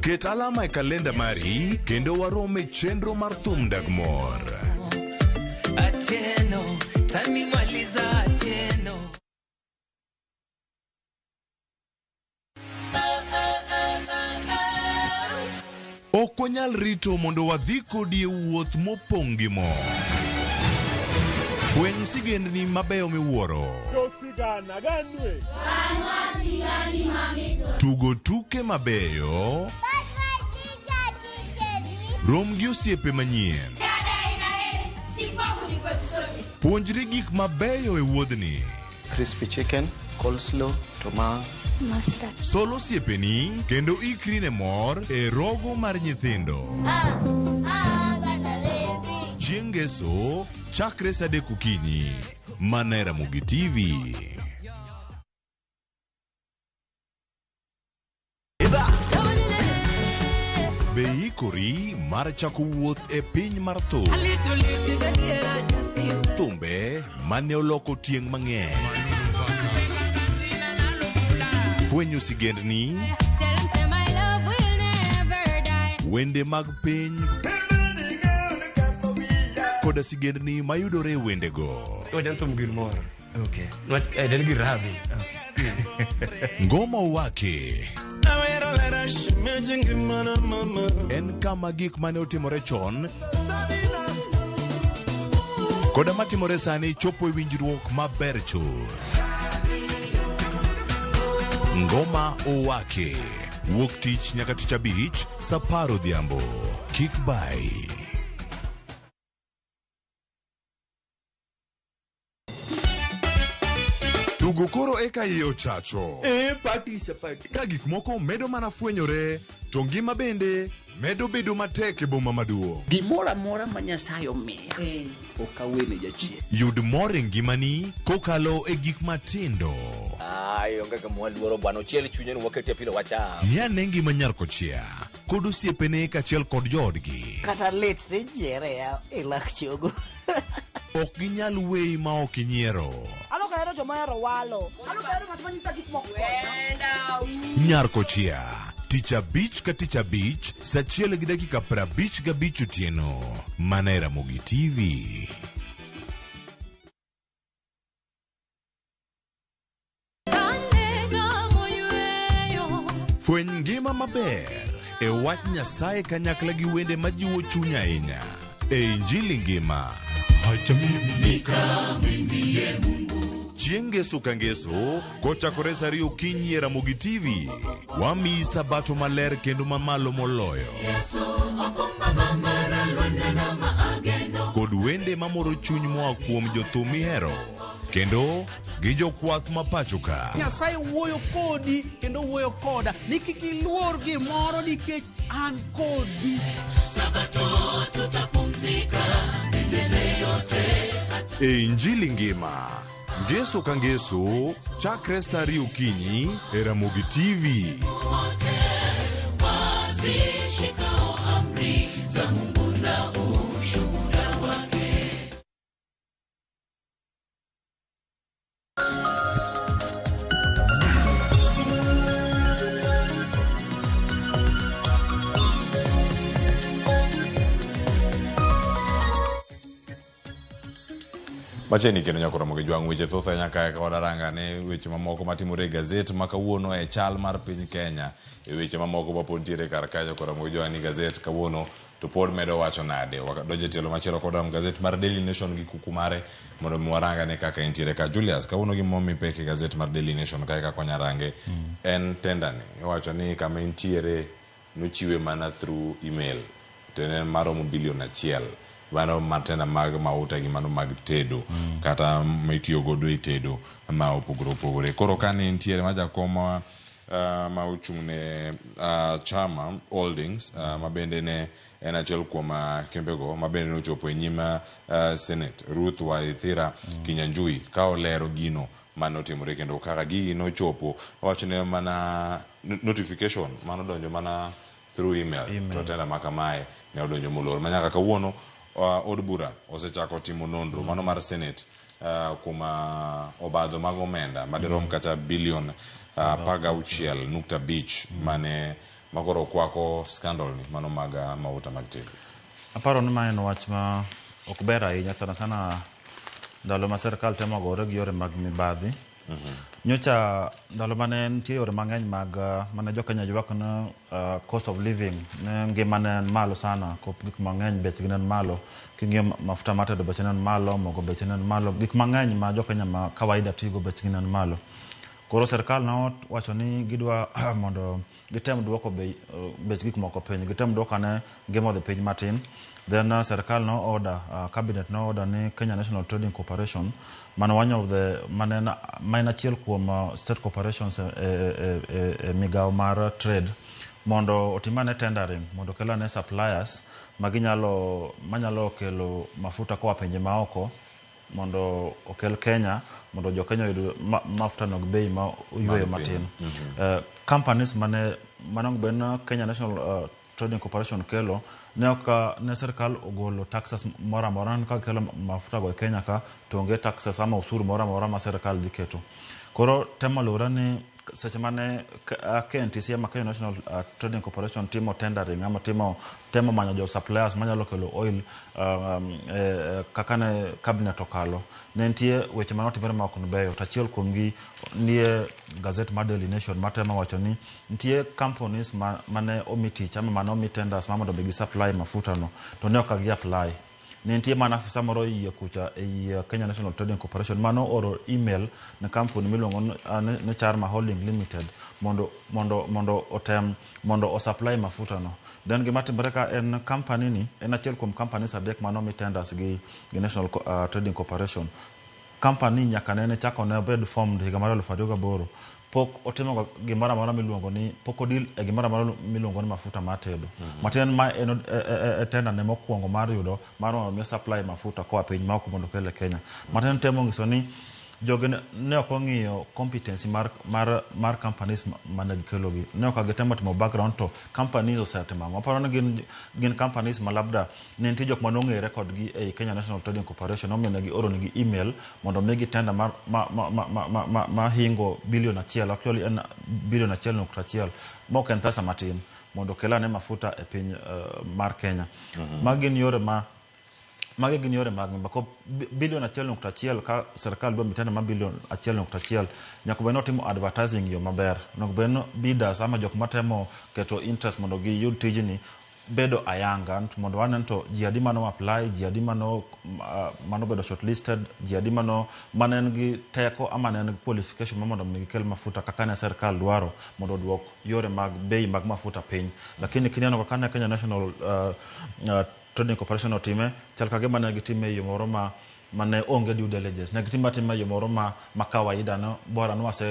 Ket alama e kalenda mari kendo warom e chenro mar thum dag mor. Ok wanyal rito mondo wadhi kodi e wuoth mopong' gi mor. Fweny sigendni mabeyo miwuoro. Tugo tuke mabeyo. Rom gi osiepe manyien. Puonjri gik mabeyo e wuodhni. Crispy chicken, coleslaw, tomato. Sol osiepeni kendo ikri ne mor e rogo mar nyithindo. Chieng' ngeso chakre saa 3 okinyi mana e Ramogi TV. Be ikori mar chako wuoth e piny mar thum. Thumbe mane oloko tieng' mang'eny. Fwenyo sigendni, wende mag piny koda sigendni mayudore e wendego. Ngoma Wake en kama gik mane otimore chon koda matimore sani chopo e winjruok maber chuth. Ngoma Owake wuok tich nyaka tich abich saa 10 odhiambo. Kik bai. Tugo koro eka iye ochacho. Party is a party. Ka gik moko medo mana fwenyore, to ngima bende medo bedo matek e boma maduong'. Gimoro amora ma Nyasaye omiya, ok awene jachien. Yud mor e ngimani kokalo e gik matindo. Ai, onge gima waluoro bwana, ochiel chunye ni waketie pilo wacham. Ng'i ane ngima nyar kochia kod osiepene kaachiel kod joodgi. Kata lit tijiere ya e lak chogo. Ok ginyal weyi ma ok inyiero. An ok ahero joma ohero walo. An ok ahero ng'at ma nyisa gik moko. Nyar Kochia, tich abich ka tich abich, sa achiel gi dakika 55 otieno, mana e Ramogi TV. Fweny ngima maber e wach Nyasaye kanyakla gi wende majiwo chuny ahinya e Injili ngima. Chieng' Ngeso ka Ngeso kochakore sa ariyo okinyi e Ramogi TV, wamiyi sabato maler kendo mamalo moloyo. Kod wende mamoro chuny moa kuom jothum mihero kendo gi jokwath ma pacho ka. Nyasaye wuoyo kodi kendo wuoyo koda ni kik iluor gimoro nikech an kodi. Sabato tutapumzika milele yote. E Injili ngima, Ngeso ka Ngeso, chakre sa ariyo okinyi e Ramogi TV. Wote wazishikao amri za Mungu na ushuhuda wake. Machiegni kendo nyaka romo gi jwang' weche thoth ahinya kae ka wadaranga ne weche mamoko matimore e gazet ma kawuono e chal mar piny Kenya e weche mamoko ma pod nitiere kar kanyo koromo gi jwang' ni gazet kawuono to pod medo wacho nade. Wadonjo e tielo machielo kod gazet mar Daily Nation gi kuku mare mondo mi warang ane kaka entiere ka. Julius, kawuono gima omi pek e gazet mar Daily Nation kae kaka wanyarange en tender ni. Iwacho ni kama entiere nochiwe mana through email to en maromo bilion achiel. Mano mar tender mag mauta gi mano mag tedo kata mitiyo godo e tedo ma opogore opogore. Koro ka ne nitiere ma jakom ma ochung' ne Chama Holdings ma bende ne en achiel kuom kembego ma bende nochopo e nyim Senate Ruth Waithira Kinyanjui ka olero gino manotimore kendo kaka gigi nochopo owacho ne mana notification manodonjo mana through email, to tender ma kamae ne odonjo molor ma nyaka kawuono od bura osechako timo nonro mano mar Senate kuom obadho mag omenda madirom kata bilion 16.5 mane makoro kwako scandal ni mano mag mauta mag tedo. Aparo ni ma en wach ma ok ber ahinya sana sana ndalo ma sirkal temo gore gi yore mag mibadhi. Nyocha ndalo mane nitie yore mang'eny mag mane jo Kenya ywak ni cost of living ne ngima ne en malo sana, gik mang'eny bechgi ne en malo. King'iyo mafuta mar tedo beche ne en malo, mogo beche ne en malo, gik mang'eny ma jo Kenya ma kawaida tigo bechgi ne en malo. Koro sirkal nowacho ni gidwa mondo gitem duoko bech gik moko piny, gitem duoko ane ngima odhi piny matin. Then sirkal no order, cabinet no order ni Kenya National Trading Corporation mano one of the mane ma en achiel kuom state corporations e migawo mar trade mondo otim ane tendering mondo okel ane suppliers maginyalo manyalo kelo mafuta koa pinje maoko mondo okel Kenya mondo jo Kenya oyud mafuta no gi bei ma oyweyo matin. Companies mane mane bed ni Kenya National Trading Corporation kelo ne ok ne sirkal ogolo taxes moro amora ka kelo mafuta go e Kenya ka to onge taxes ama osuru moro amora ma sirkal dhi keto. Koro temo luwore ni seche mane KNTC ama Kenya National Trading Corporation timo tendering ama temo manyo jo suppliers manyalo kelo oil kaka ne cabinet okalo ne nitie weche manotimore ma ok beyo to achiel kuomgi nie gazet mar Daily Nation matemo wacho ni nitie companies mane omi tich ama mane omi tenders ma mondo mi gi supply mafuta no to ne ok gi apply. Ne nitie mana afisa moro iye kucha ei Kenya National Trading Corporation mano oro email ne kampuni miluongo ni Charma Holding Limited mondo otem mondo o supply mafuta no. Then gima timore ka en company ni en achiel kuom companies adek mane omi tenders gi National Trading Corporation. Company nyaka nene chako ne obed formed higa mar 2008 pok otimo gimoro amora miluongo ni pok odil e gimoro amora miluongo ni mafuta mar tedo. Matin ma en e tender ne mokwongo mar yudo mar mondo mi supply mafuta koa piny maoko mondo okel e Kenya. Matin temo nyiso ni Jogi ne ok ong'iyo competency mar companies mane gikelogi. Ne ok gitemo timo background to companies osetimo ang'o. Aparo ni gin companies ma labda ne nitie jok mane ong'ere kodgi ei Kenya National Trading Corporation, omiyo ne gioro negi email mondo migi tender mar ma hingo bilion 1, actually en bilion 1.1, ma ok en pesa matin, mondo okel ane mafuta e piny mar Kenya. Magi gin yore mag mibadhi. Bilion 1.1, ka sirkal dwa mitenda mar bilion 1.1, nyaka bed ni otimo advertising yo maber. Onego bed ni bidders ama jok matemo keto interest mondo giyud tijni bedo ayanga, mondo wane to ji adi mano apply, ji adi mano bedo shortlisted, ji adi mano mane en gi teko ama ne en gi qualification ma mondo mi gikel mafuta kaka ne sirkal dwaro, mondo oduok yore mag bei mag mafuta piny. Lakini kineno kaka ne Kenya National Trading Corporation otime, chal ka gima ne gitime e yo moro ma mane onge due diligence. Ne gitime atima e yo moro ma kawaida, no bora ni wase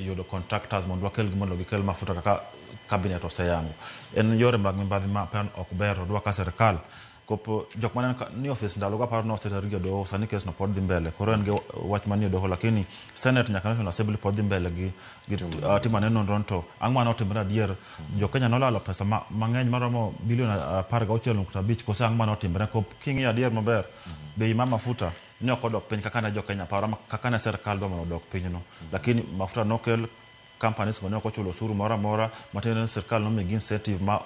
yudo contractors mondo wakel gi, mondo gikel mafuta kaka cabinet oseyango. En yore mag mibadhi ma pen ok ber. To dwa ka sirkal kopo jok mane ni ofis ndalo go, aparo ni oseter gi e doho, sani kes no pod dhi mbele. Koro en gi wach manie doho, lakini Senate nyaka National Assembly pod dhi mbele gi timo ane nonro to ang'o mane otimore adier. Jo Kenya nolalo pesa mang'eny maromo bilion 16.5, koso ang'o mane otimore? Kop king'iyo adier maber, bei mar mafuta ne ok odok piny kaka ne jo Kenya paro ama kaka ne sirkal dwa mondo odok piny no. Lakini mafuta nokel, companies go ne ok ochulo osuru moro amora, matiende ni sirkal nomigi incentive ma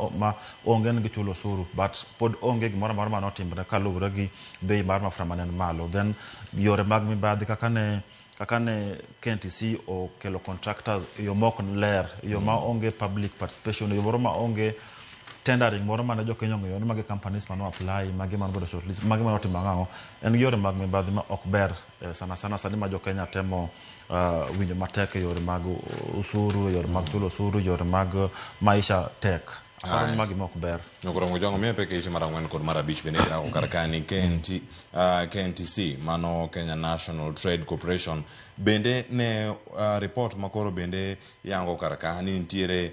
onge ni gichulo osuru, but pod onge gimoro amora manotimre kaluwore gi bei mar mafuta mane ni malo. Then yore mag mibadhi kaka ne KNTC okelo contractors e yo mok ler, e yo ma onge public participation, e yo moro ma onge tendering moro mane jo Kenya ong'eyo ni magi companies mano apply, magi mano bedo shortlist, magi mano timo ang'o. En gi yore mag mibadhi ma ok ber, sana sana sani ma jo Kenya temo winjo matek e yore mag osuru, e yore mag chulo osuru, yore mag maisha tek. Aparo ni magi ma ok ber. Nyokoro Jongo miyo pek e ite mar 4 kod mar 5 bende kirako kar kani KNTC, mano Kenya National Trade Corporation, bende ne report makoro bende yango kar ka ni nitiere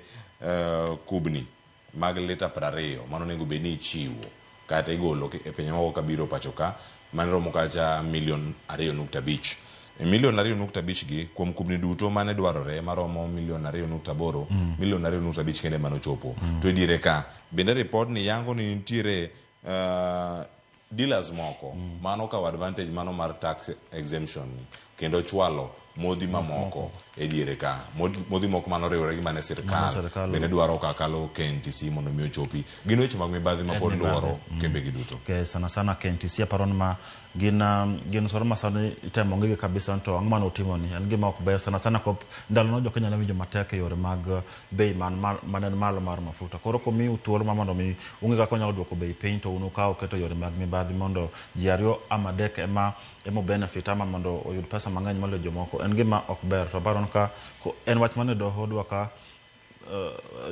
kubni mag lita 20 mano onego bed ni ichiwo kata igolo e pinje moko kabiro pacho ka, mane romo kacha milion 2.5. Milion 2.5 gi kuom kubni duto mane dwarore maromo milion 2.8, milion 2.5 kende manochopo. To e diere ka bende report ni yango ni nitiere dealers moko mano kawo advantage mano mar tax exemption ni kendo chwalo modhi mamoko e diere ka, modhi moko manoriwore gi mane Mane sirkal sirkal bende dwaro kakalo KNTC mondo mi ochopi. Gin weche mag mibadhi ma En pod mibadhi. luoro kembe gi duto. Okay, sana sana KNTC, aparo ni ma gin soro ma sani itemo ng'igi kabisa to ang'o mane otimo ni en gima ok ber, sana sana kop ndalo no jo Kenya ne winjo matek e yore mag bei man en malo mar mafuta. Koro komiu thuolo ma mondo mi ung'e kaka unyalo duoko bei piny, to un ukawo keto yore mag mibadhi mondo ji ariyo ama adek ema benefit ama mondo oyud pesa mang'eny moloyo jomoko, en gima ok ber. To aparo ni ka en wach mane doho dwa ka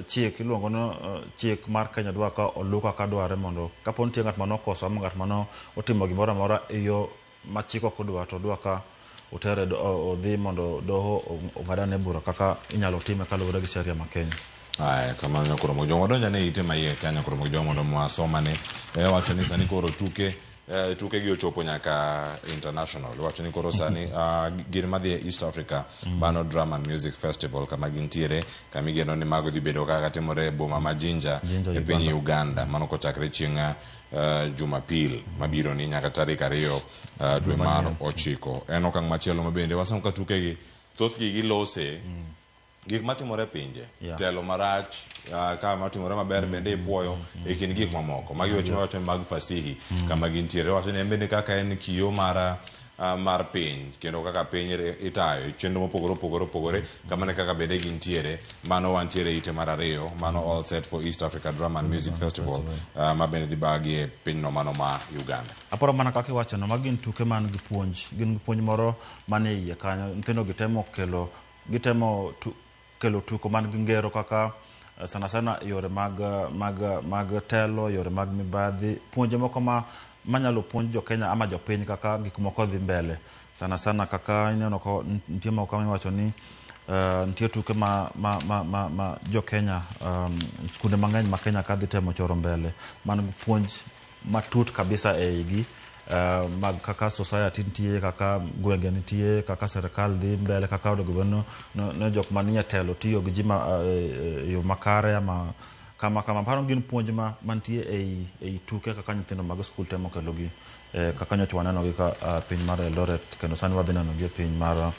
chik iluongo ni chik mar Kenya dwa ka oluw kaka dwarre, mondo kapo nitie ng'at mane okoso ama ng'at mane otimo gimoro amora e yo ma chik ok odwa, to dwa ka otere odhi mondo doho ong'adane bura kaka inyalo time kaluwore gi sheria ma Kenya. Aya, kamano Nyakoro Mogjong. Wadonjo ane ite maiye ka, Nyakoro Mogjong, mondo mwasomane. Wacho ni sani koro tuke gi ochopo nyaka international. Wacho ni koro sani gin madhi e East Africa, mano Drum and Music Festival kama gintiere, kama igeno ni mago dhi bedo kaka timore e boma ma Jinja, Jinja, e piny Uganda. Mano kochakre chieng' Jumapil mabiro ni nyaka tarik 2 dwe mar 9. En okang' machielo ma bende wasomo ka tukegi thothgi gilose gik matimore e pinje, telo marach, ka matimore maber bende ipuoyo e kind gik mamoko. Magi weche mawacho mag fasihi kama gintiere. Wacho ni en bende kaka en kiyo mar piny kendo kaka piny itayo chenro mopogore opogore opogore, kamano e kaka bende gintiere. Mano wantiere ite mar 2, mano all set for East Africa Drum and Music Festival, ma bende dhi bagi e pinyno mano ma Uganda. Aparo mana kaka iwachono, magi gin tuke man gi puonj, gin gi puonj moro man e iye kanyo. Nyithindo gitemo kelo, gitemo kelo tuko man gi ngero kaka sana sana yore mag telo, yore mag mibadhi, puonje moko ma manyalo puonj jo Kenya ama jopiny kaka gik moko dhi mbele. Sana sana kaka ineno ko nitie moko kama iwacho ni nitie tuke ma jo Kenya, skunde mang'eny ma Kenya ka dhi temo choro mbele man gi puonj matut kabisa e igi. Mag kaka society nitie, kaka gwenge nitie, kaka serikal dhi mbele, kaka onego bed no jok manie telo tiyo gi ji ma, e yo makare ama kama kama. Aparo ni gin puonj ma mantie ei tuke kaka nyithindo mag skul temo kelogi, kaka nyocha waneno gi ka piny mar Eldoret, kendo sani wadhi neno gi e piny mar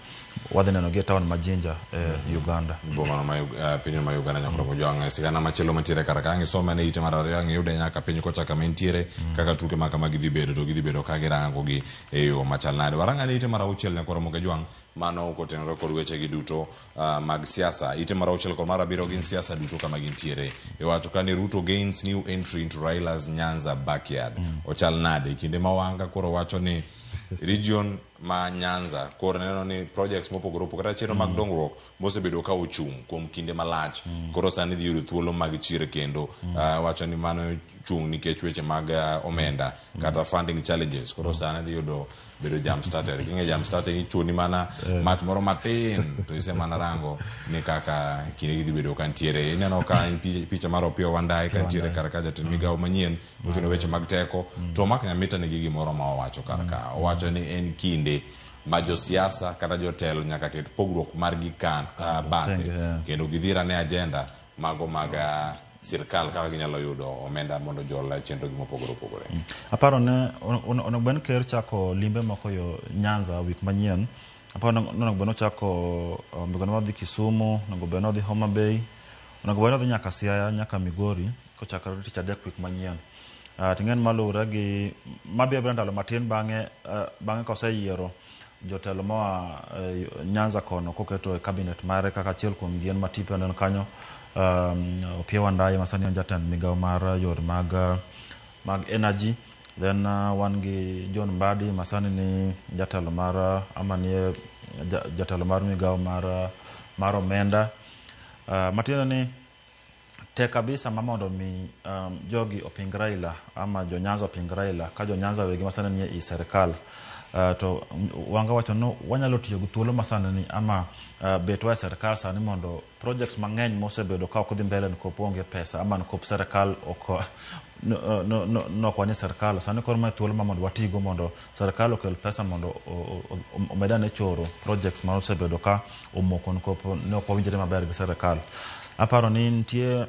wadhi neno gi e town ma Jinja e Uganda. Boma ma piny ma Uganda. Nyakoro Mojwang' sigana machielo mantiere kar ka ang' isome ne ite mar ariyo, ang' iyude nyaka piny kocha kama entiere. Kaka tuke ma kama gidhi bedo to gidhi bedo ka girango gi e yo machal nade. Warang ane ite mar auchiel, Nyakoro Mojwang', mano kotenore kod weche gi duto mag siasa. Ite mar auchiel kod mar abiriyo gin siasa duto kama gintiere. Iwacho ka ni Ruto gains new entry into Raila's Nyanza backyard. Ochal nade kinde ma Wanga koro wacho ni region ma Nyanza koro neno ni projects mopogore opogore kata chenro mag dongruok mosebedo ka ochung' kuom kinde malach koro sani dhi yudo thuolo mag chier kendo. Wacho ni mano chung' nikech weche mag omenda kata funding challenges, koro sani dhi yudo bedo jump started. King'e jump started, ichuni mana mach moro matin to ise mana rango ni kaka kinde gi dhi bedo ka ntiere. Ineno ka en picha mar Opiyo Wandayi ka ntiere kar ka, jatend migawo manyien mochuno weche mag teko. To Mark Nyamita nigi gimoro ma owacho kar ka. Owacho ni en kinde ma josiasa kata jotelo nyaka ket pogruok margi kan bathe kendo gidhir ane agenda mago mag sirkal kaka ginyalo yudo omenda mondo jol chenro gi mopogore opogore. Aparo ne onego bed ni ker chako limbe moko yo Nyanza wik manyien. Aparo ni onego bed ni ochako, onego bed ni odhi Kisumu, onego bed ni odhi Homa Bay, onego bed ni odhi nyaka Siaya, nyaka Migori kochakore tich adek wik manyien. Ting'eni maluwore gi mabiro biro ndalo matin bang'e, bang'e koseyiero jotelo moa Nyanza kono koketo e cabinet mare, kaka achiel kuom gi en Matipo aneno kanyo, Opiyo Wandayi ma sani en jatend migawo mar yore mag energy. Then wan gi John Mbadi ma sani ni jatelo mar ama nie jatelo mar migawo mar omenda. Matiende ni tek kabisa ma mondo mi jogi oping Raila ama jo Nyanza oping Raila ka jo Nyanza wegi masani nie i serikal. To Wanga wacho ni wanyalo tiyo gi thuolo masani ni ama betwa e serikal sani mondo projects mang'eny mosebedo ka ok dhi mbele nikop onge pesa ama nikop serikal ok no, no, no, no ok wanie serikal sani. Koro mae thuolo ma mondo watigo mondo serikal okel pesa mondo omed ane choro projects ma osebedo ka omoko nikop ne ok wawinjre maber gi serikal. Aparo ni nitie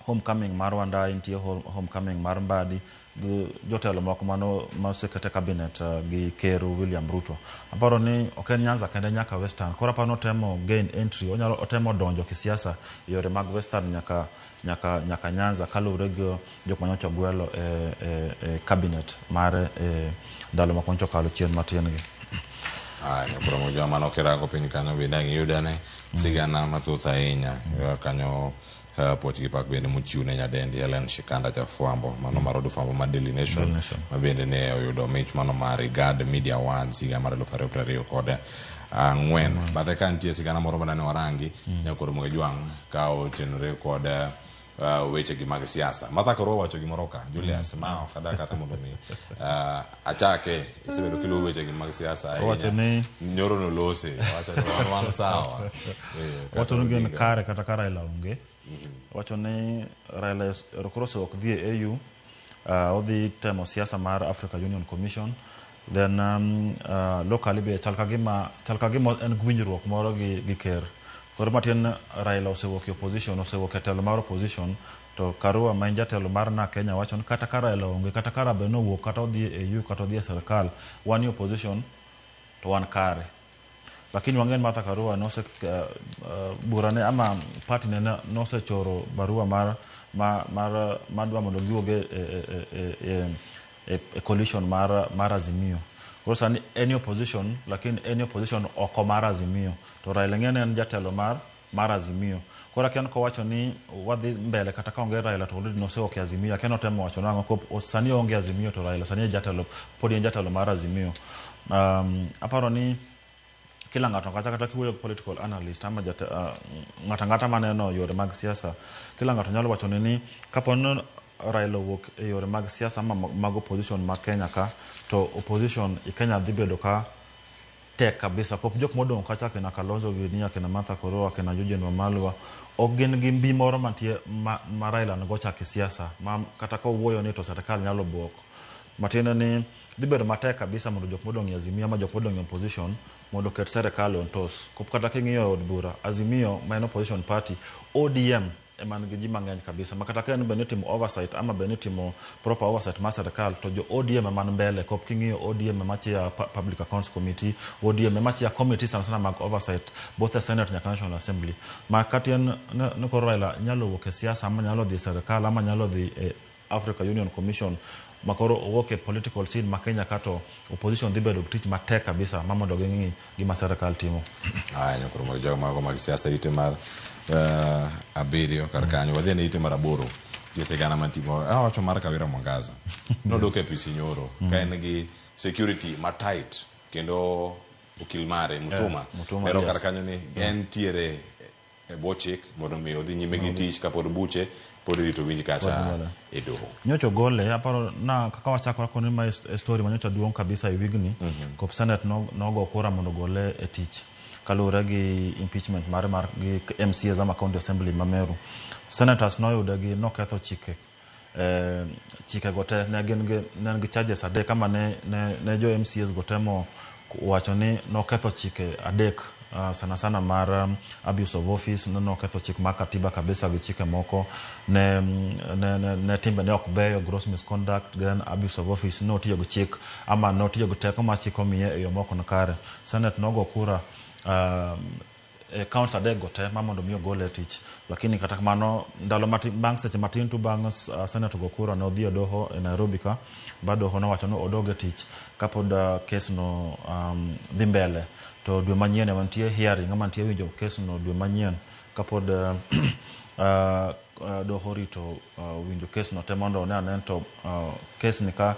homecoming mar Wandayi, nitie homecoming mar Mbadi gi jotelo moko mano moseket e cabinet gi ker William Ruto. Aparo ni ok en Nyanza kende, nyaka Western. Koro aparo ni otemo gain entry, onyalo otemo donjo kisiasa e yore mag Western nyaka Nyanza kaluwore gi jok manyocha ogwelo e cabinet mare e ndalo moko nyocha okalo chien matin gi. Aya, nyakoro Mojwang', mano kirango piny kanyo bende ang' iyud ane sigana mathoth ahinya kanyo. Puoch gi pak bende mochiw ne nyadendi Helen Shikanda Jafwambo mano mar od fwambo mar Daily Nation, Daily Nation, ma bende ne oyudo mich mano mar Igad Media Awards higa mar 2024. Bathe ka nitie sigana moro madane warangi, Nyakoro Mojwang', ka otenore kod weche gi mag siasa. Martha Karua owacho gimoro ka, Julius, ma ok ada kata mondo mi achake. Isebedo kiluwo weche gi mag siasa ahinya. Owacho ni nyoro nolose, owacho ni wan sawa. Owacho ni gin Odinga. Kare kata ka Raila onge. Owacho ni Raila ero koro ok dhi e AU, odhi temo siasa mar Africa Union Commission. Then locally be chal ka gima en gi winjruok moro gi ker. Koro matin Raila osewuok e opposition, osewuok e telo mar opposition, to Karua ma en jatelo mar NARC Kenya wacho ni kata ka Raila onge, kata ka Rabe nowuok, kata odhi e AU, kata odhi e serikal, wan e opposition to wan kare. Lakini wang'e ni Martha Karua nose burane ama party ne nosechoro barua mar madwa mondo giwuog e coalition mar Azimio. Koro sani en e opposition, lakini en e opposition oko mar Azimio. To Raila ng'e ni en jatelo mar Azimio. Koro akia ni kowacho ni wadhi mbele kata ka onge Raila to already nosewuok e Azimio. Akia ni otemo wacho nang'o kop sani oonge Azimio to Raila sani e jatelo, pod en jatelo mar Azimio. Aparo ni kila ng'ato kata kiwuoyo gi political analyst ama ng'ato ang'ata maneno yore mag siasa, kila ng'ato nyalo wacho ni kapo ni Raila owuok e yore mag siasa ama mag opposition ma Kenya ka, to opposition e Kenya dhi bedo ka tek kabisa. Kop jok modong' kacha, akina Kalonzo gini, akina Martha Karua, akina Eugene Wamalwa, ok gin gi mbi moro mantie ma Raila nigo chak e siasa ma kata kowuoyo ni to serikal nyalo buok. Matiende ni dhi bedo matek kabisa mondo jok modong' e Azimio ama jok modong' e opposition mondo oket serikal on toes. Kata king'iyo e od bura, Azimio ma en opposition party, ODM ema nigi ji mang'eny kabisa. Ma kata ka en bed ni itimo oversight ama bed ni itimo proper oversight mar serikal to jo ODM ema ni mbele. Kop king'iyo ODM ema chair Public Accounts Committee, ODM ema chair committee sana sana mag oversight both e Senate nyaka National Assembly. Ma kata en ni koro Raila nyalo wuok e siasa ama nyalo dhi e serikal ama nyalo dhi e Africa Union Commission ma koro owuok e political scene ma Kenya ka to opposition dhi bedo gi tich matek kabisa ma mondo ging'i gima serikal timo. Aya, nyakoro mag jogo mago mag siasa ite mar 7 kar kanyo wadhi ne ite mar 8 nitie sigana mantie awacho mar Kawira Mwangaza nodok e apisi nyoro ka en gi security ma tight kendo okil mare Mutuma lero kar kanyo ni entiere e bwo chik mondo mi odhi nyime gi tich kapod buche pod irito winj kacha e doho. Nyocha ogole, aparo na kaka wachako koni ma e story ma nyocha duong' kabisa e wigni, kop Senate nogo kura mondo ogole e tich kaluwore gi impeachment mare mar gi MCAs ama County Assembly ma Meru. Senators noyude gi noketho chike chike go te ne gin gi ne gi charges 3 ama ne jo MCAs go temo wacho ni noketho chike 3 sana sana mar abuse of office, noketho chik mar katiba kabisa gi chike moko ne timbe ne ok beyo, gross misconduct, then abuse of office, notiyo gi chik ama notiyo gi teko ma chik omiye e yo mok kare. Senate nogo kura counts 3 go te ma mondo mi ogole e tich, lakini kata kamano ndalo matin bang' seche matin tu bang' Senate go kura ne odhi e doho e Nairobi ka ba doho nowacho ni odog e tich kapod kes no dhi mbele. To dwe manyien ema nitie hearing ama nitie winjo kes no dwe manyien kapod doho rito winjo kes no te mondo one ane to kes ni ka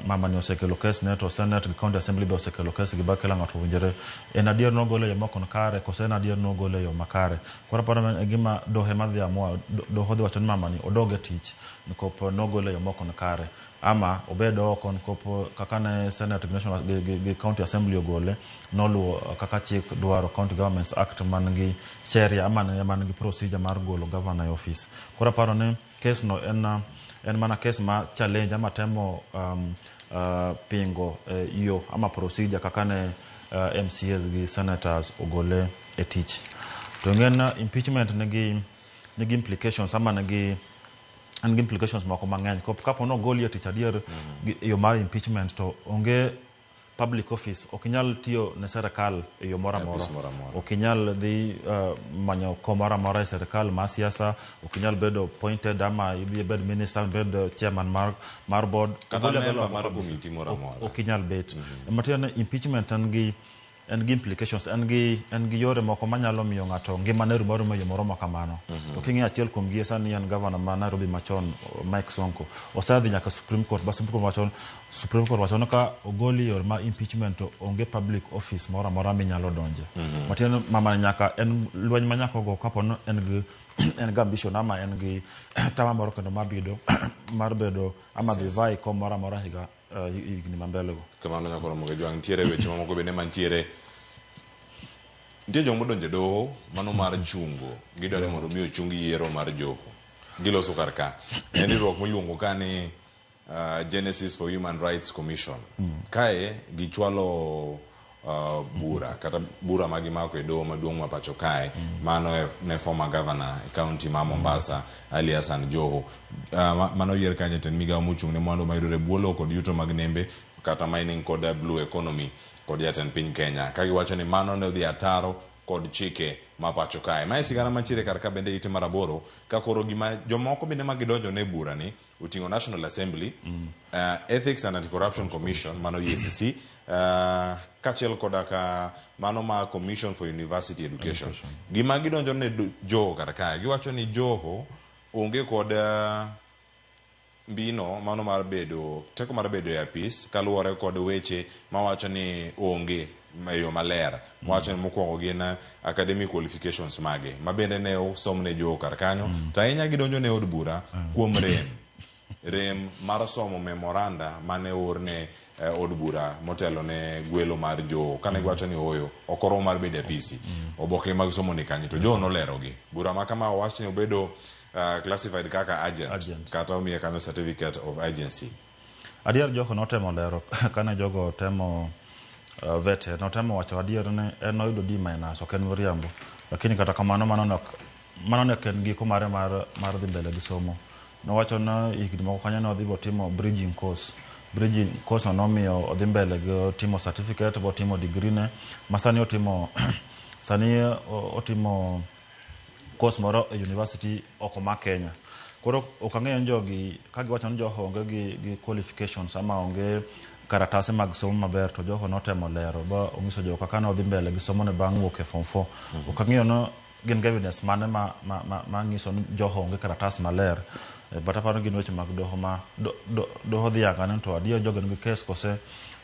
mama ni osekelo kes ne to Senate gi County Assembly be osekelo kes gi ba kila ng'ato owinjore en adier nogole yo mok kare koso en adier nogole yo makare. Koro aparo ni gima dohe madhi amua, doho dhi wacho ni mama ni odog e tich nikop nogole yo mok kare ama obed oko nikop kaka ne Senate gi National gi County Assembly ogole noluwo kaka chik dwaro County Governments Act man gi sheria ama man gi procedure mar golo governor e office. Koro aparo ni kes no en mana kes ma challenge ama temo pingo yo ama procedure kaka ne MCAs gi senators ogole e tich. To ng'en impeachment nigi implications ama nigi en gi implications moko mang'eny. Kapo nogoli e tich adier yo mar impeachment to onge public office, ok inyal tiyo ne serikal e yo moro amora, ok inyal dhi manyo kom moro amora e serikal mar siasa, ok inyal bedo appointed ama idhi bed minister, bed chairman mar board, kata member mar committee moro amora, ok inyal bet. Matiende ni impeachment en gi implications, en gi yore moko manyalo miyo ng'ato ngimane rumo e yo moro ma kamano. To king'iyo achiel kuom gi sani en governor ma Nairobi machon Mike Sonko osedhi nyaka Supreme Court, ba Supreme Court wacho ni ka ogoli yor ma impeachment to onge public office moro amora minyalo donje. Matiende mama nyaka en lweny ma nyaka go kapo ni en gi ambition ama en gi tama moro kendo mar bedo mar bedo ama dhi vai kom moro amora higa higni mambele go. Kamano nyakoro mogo jwang' nitiere weche mamoko bende mantiere. Nitie joma odonjo e doho mano mar chungo, gidwaro mondo mi ochung yiero mar Joho. Giloso kar ka. En riwruok miluongo ka ni Genesis for Human Rights Commission. Kae gichwalo bura kata bura ma gimako e doho maduong' ma pacho kae mano ne former governor e county ma Mombasa Ali Hassan Joho. Mano yier kanyo jatend migawo mochung' ne mwandu mayudore e bwo lowo kod yuto mag nembe kata mining kod blue economy kod jatend piny Kenya ka giwacho ni mano ne odhi ataro kod chike ma pacho kae. Mae sigana mantiere kar ka bende ite mar 8 ka koro gima jomoko bende ma gidonjo ne bura ni oting'o National Assembly, Ethics and Anti-Corruption Commission mano EACC, kaachiel koda ka mano ma Commission for University Education. Gima gidonjo ne Joho kar kae, giwacho ni Joho onge kod mbino mano mar bedo teko mar bedo e apis kaluwore kod weche mawacho ni onge e yo maler. Wacho ni mokwongo gin academic qualifications mage ma bende ne osom ne Joho kar kanyo, to ahinya gidonjo ne od bura kuom rem mar somo memoranda mane oor ne od bura motelo ne gwelo mar Joho kane giwacho ni ooyo ok oromo mar bedo e apisi, oboke mag somo ni kanye to Joho nolerogi. Bura ma kama owach ni obedo classified kaka urgent, kata omiye kanyo certificate of urgency. Adier Joho notemo lero kane jogo temo vete, notemo wacho adier ni en noyudo D minus, ok en miriambo. Lakini kata kamano mano ne ok en giko mare mar dhi mbele gi somo. Nowacho ni higni moko kanyo nodhi botimo bridging course. Bridging course no nomiyo odhi mbele gi timo certificate, botimo degree ne, ma sani otimo sani otimo course moro e university oko ma Kenya. Koro ok ang'eyo ni jogi ka giwacho ni Joho onge gi qualifications ama onge karatase mag somo maber, to Joho notemo lero ba onyiso jogo kaka nodhi mbele gi somo ne bang' wuok e form 4. Ok ang'eyo no gin gi evidence mane ma nyiso ni Joho onge karatas maler. But aparo ni gin weche mag doho ma doho dhi yangane to adier jogo nigi case kose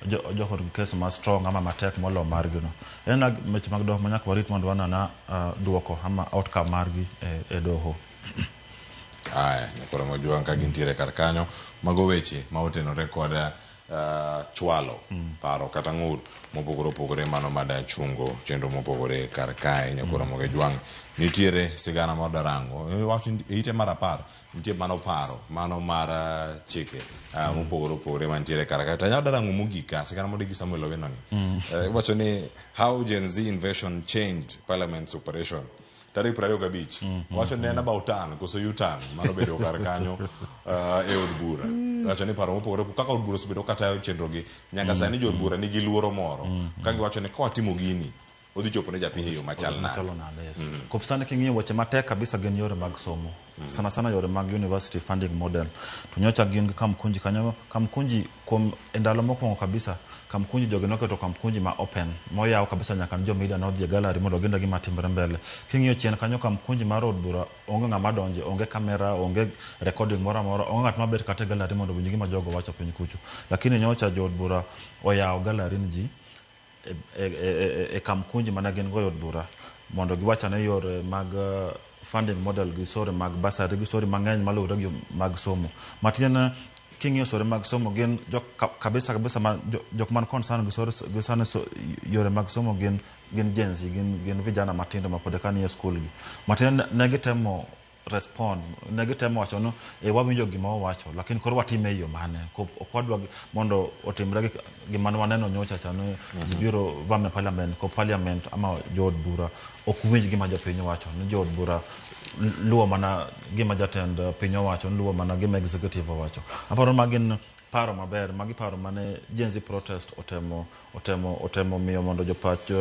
Joho nigi case ma strong ama matek molo margi no. En weche mag doho ma nyaka warit mondo wanana duoko ama outcome margi e doho. Aya, koro mojuang ka gintiere kar kanyo, mago weche ma otenore kod chwalo paro kata ng'ur mopogore opogore mano mada chungo chenro mopogore kar kae. Nyakoro moge jwang' nitiere sigana mar darango wacho e ite mar 10 nitie mano paro mano mar chike mopogore opogore mantiere kar kae. To anyalo darango mogik ka sigana modigi Samuel Owino ni wacho ni how Gen Z invasion changed parliament's operation. Tarik 25 wacho ni en about turn koso U-turn mano bedo kar kanyo e od bura. Wacho ni paro mopogore kaka od bura osebedo katayo chenro gi nyaka sani jo od bura nigi luoro moro ka giwacho ni ka watimo gini odhi chopo ne japiny e yo machal nade. Kop sani king'iyo weche matek kabisa gin yore mag somo. Sana sana yore mag university funding model. To nyocha gin gi Kamkunji kanyo, Kamkunji kuom e ndalo mokwongo kabisa, Kamkunji jogi noketo Kamkunji ma open, moyaw kabisa nyaka ne jo media nodhi e gallery mondo gine gima timore mbele. King'iyo chien kanyo Kamkunji mar od bura onge ng'ama donje, onge kamera, onge recording moro amora, onge ng'at mabet kata e gallery mondo owinj gima jogo wacho piny kucho. Lakini nyocha jo od bura oyawo gallery ni ji e Kamkunji mane gin go e od bura mondo giwach ane yore mag funding model gi sore mag bursary gi sore mang'eny maluwore gi mag somo. Matiende king'iyo sore mag somo gin jok kabisa kabisa ma jok man concern gi sore gi sani yore mag somo gin Gen Z, gin vijana matindo ma pod eka nie skul gi. Matiende ne gitemo respond, ne gitemo wacho ni wawinjo gima owacho, lakini koro watime e yo mane. Ok wadwa mondo otimre gima ne waneno nyocha cha ni ji biro vame parliament, ko parliament ama jood bura ok winj gima jopiny owacho, ni jood bura luwo mana gima jatend piny owacho, luwo mana gima executive owacho. Aparo ma gin paro maber, magi paro mane Gen Z protest otemo miyo mondo jopach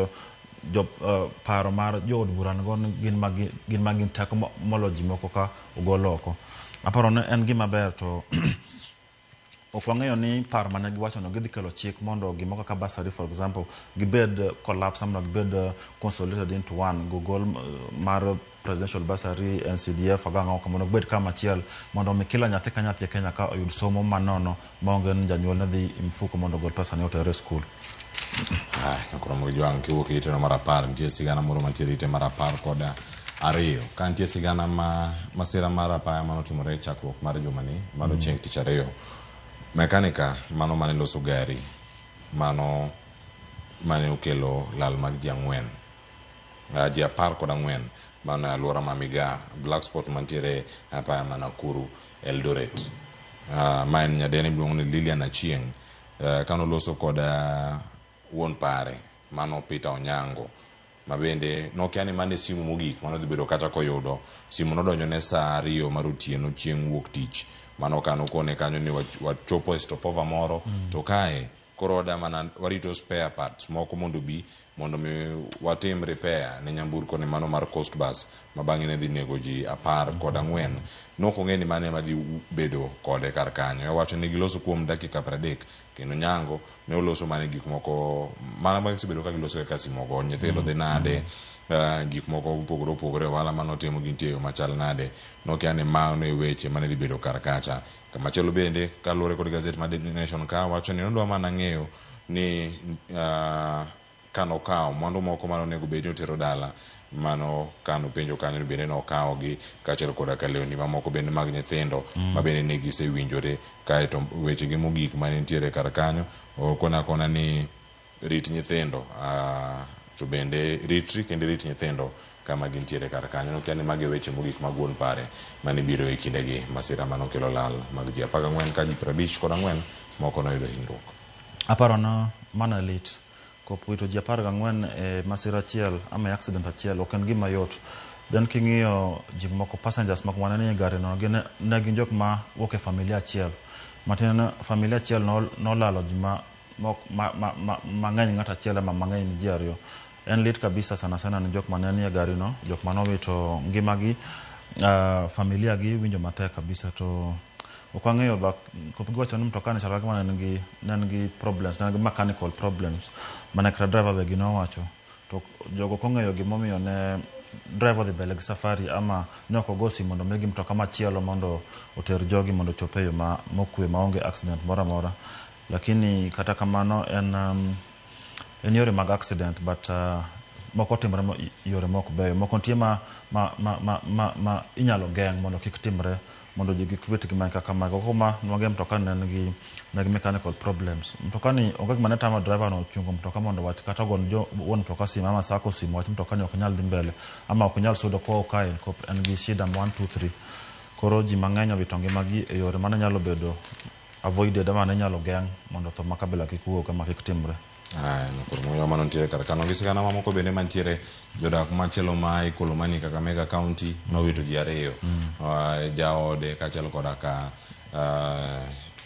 paro mar jood bura go gin ma gin teko molo ji moko ka ogol oko. Aparo ni en gima ber to ok wang'eyo ni paro mane giwacho no gidhi kelo chik mondo gimoro kaka bursary for example gibed collapse ama gibed consolidated into one, gogol mar presidential bursary, NCDF agang'o mondo gibed kama achiel mondo mi kila nyathi ka nyathi e Kenya ka oyud somo manono maonge ni janyuol ne dhi mfuko mondo ogol pesa ne otere e skul. Koro Mojwang' kiwuok e iteno mar 10 nitie sigana moro mantiere ite mar 12. Ka nitie sigana ma masira mar apaya manotimore e chakruok mar jumani mano chieng' tich ariyo. Mekanika mano mane loso gari mano mane okelo lal mag ji 4 ji 14 mano e alwora ma Migaa Black Spot mantiere apaya ma Nakuru Eldoret. Ma en nyadeni miluongo ni Lilian Achieng' kanoloso kod wuon pare mano Peter Onyango ma bende nokia ni mane simu mogik mano dhi bedo kata koyudo simu nodonjo ne saa 2 mar otieno chieng' wuok tich mano kano kone kanyo ni wachopo e stopover moro to kae koro oda mana warito spare parts moko mondo bi mondo mi watim repair ne nyamburko ni mano mar Coast Bus ma bang'e ne dhi nego ji 14. Nok ong'e ni mane ma dhi bedo kode kar kanyo. Owacho ni giloso kuom dakika 30 kendo Nyango ne oloso mane gik moko mana ma gisebedo ka giloso kaka simogo nyithindo dhi nade gik moko mopogore opogore ohala manotimo gintie yo machal nade nokia ni mano e weche mane dhi bedo kar kacha. Kamachielo bende kaluwore kod gazet mar Daily Nation ka wacho ni nodwa mana ng'eyo ni kanokawo mwandu moko mane onego bed ni otero dala mano kano penjo kanyo ni bende nokawogi kaachiel koda ka lewni mamoko bende mag nyithindo ma bende ne gisewinjore. Kaeto wechegi mogik mane nitiere kar kanyo okona kona ni rit nyithindo to bende ritri kendo rit nyithindo kama gintiere kar kanyo. Nokia ni magi weche mogik mag wuon pare mane biro e kindegi masira manokelo lal mag ji 14 ka ji 54 Moko noyudo hinyruok. Aparo na mano e lit. Kop wito ji 14 e masira achiel ama e accident achiel ok en gima yot. Then king'iyo ji moko passengers moko mane nie gari no gin ne gin jok ma wuok e familia achiel. Matin familia achiel nolalo ji ma mang'eny ng'ato achiel ama mang'eny ni ji ariyo. En lit kabisa sana sana ne jok mane nie gari no, jok mane owito ngimagi, familia gi winjo matek kabisa to ok wang'eyo ba kop giwacho ni mtoka ni chalo kagima ne en gi ne en gi problems, ne en gi mechanical problems mane kata driver be gino owacho. To jogo ok ong'eyo gimomiyo ne driver odhi mbele gi safari ama ne ok ogo simu mondo omigi mtoka machielo mondo oter jogi mondo ochop e yo ma mokwe maonge accident moro amora. Lakini kata kamano en en yore mag accident but moko timre yore mok beyo. Moko nitie ma ma ma ma ma, ma inyalo geng' mondo kik timre mondo ji kik wit ngimagi kaka mago. Koko ma nwang'e mtoka ni ne en gi mechanical problems. Mtoka ni onge gima ne tamo driver no chungo mtoka mondo owach kata ogon jo wuon mtoka simu ama sacco simu wach mtoka ni ok nyal dhi mbele ama ok nyal sudo koa kae en gi shida 1 2 3. Koro ji mang'eny owito ngimagi e yore mane nyalo bedo avoided ama ne nyalo geng' mondo tho ma kabila kik wuog ama kik timre. Aya, koro muya mano nitiere kar kano gi sigana mamoko bende mantiere jodak machielo ma Ikolomani Kakamega County nowito ji ariyo. Jaode kaachiel koda ka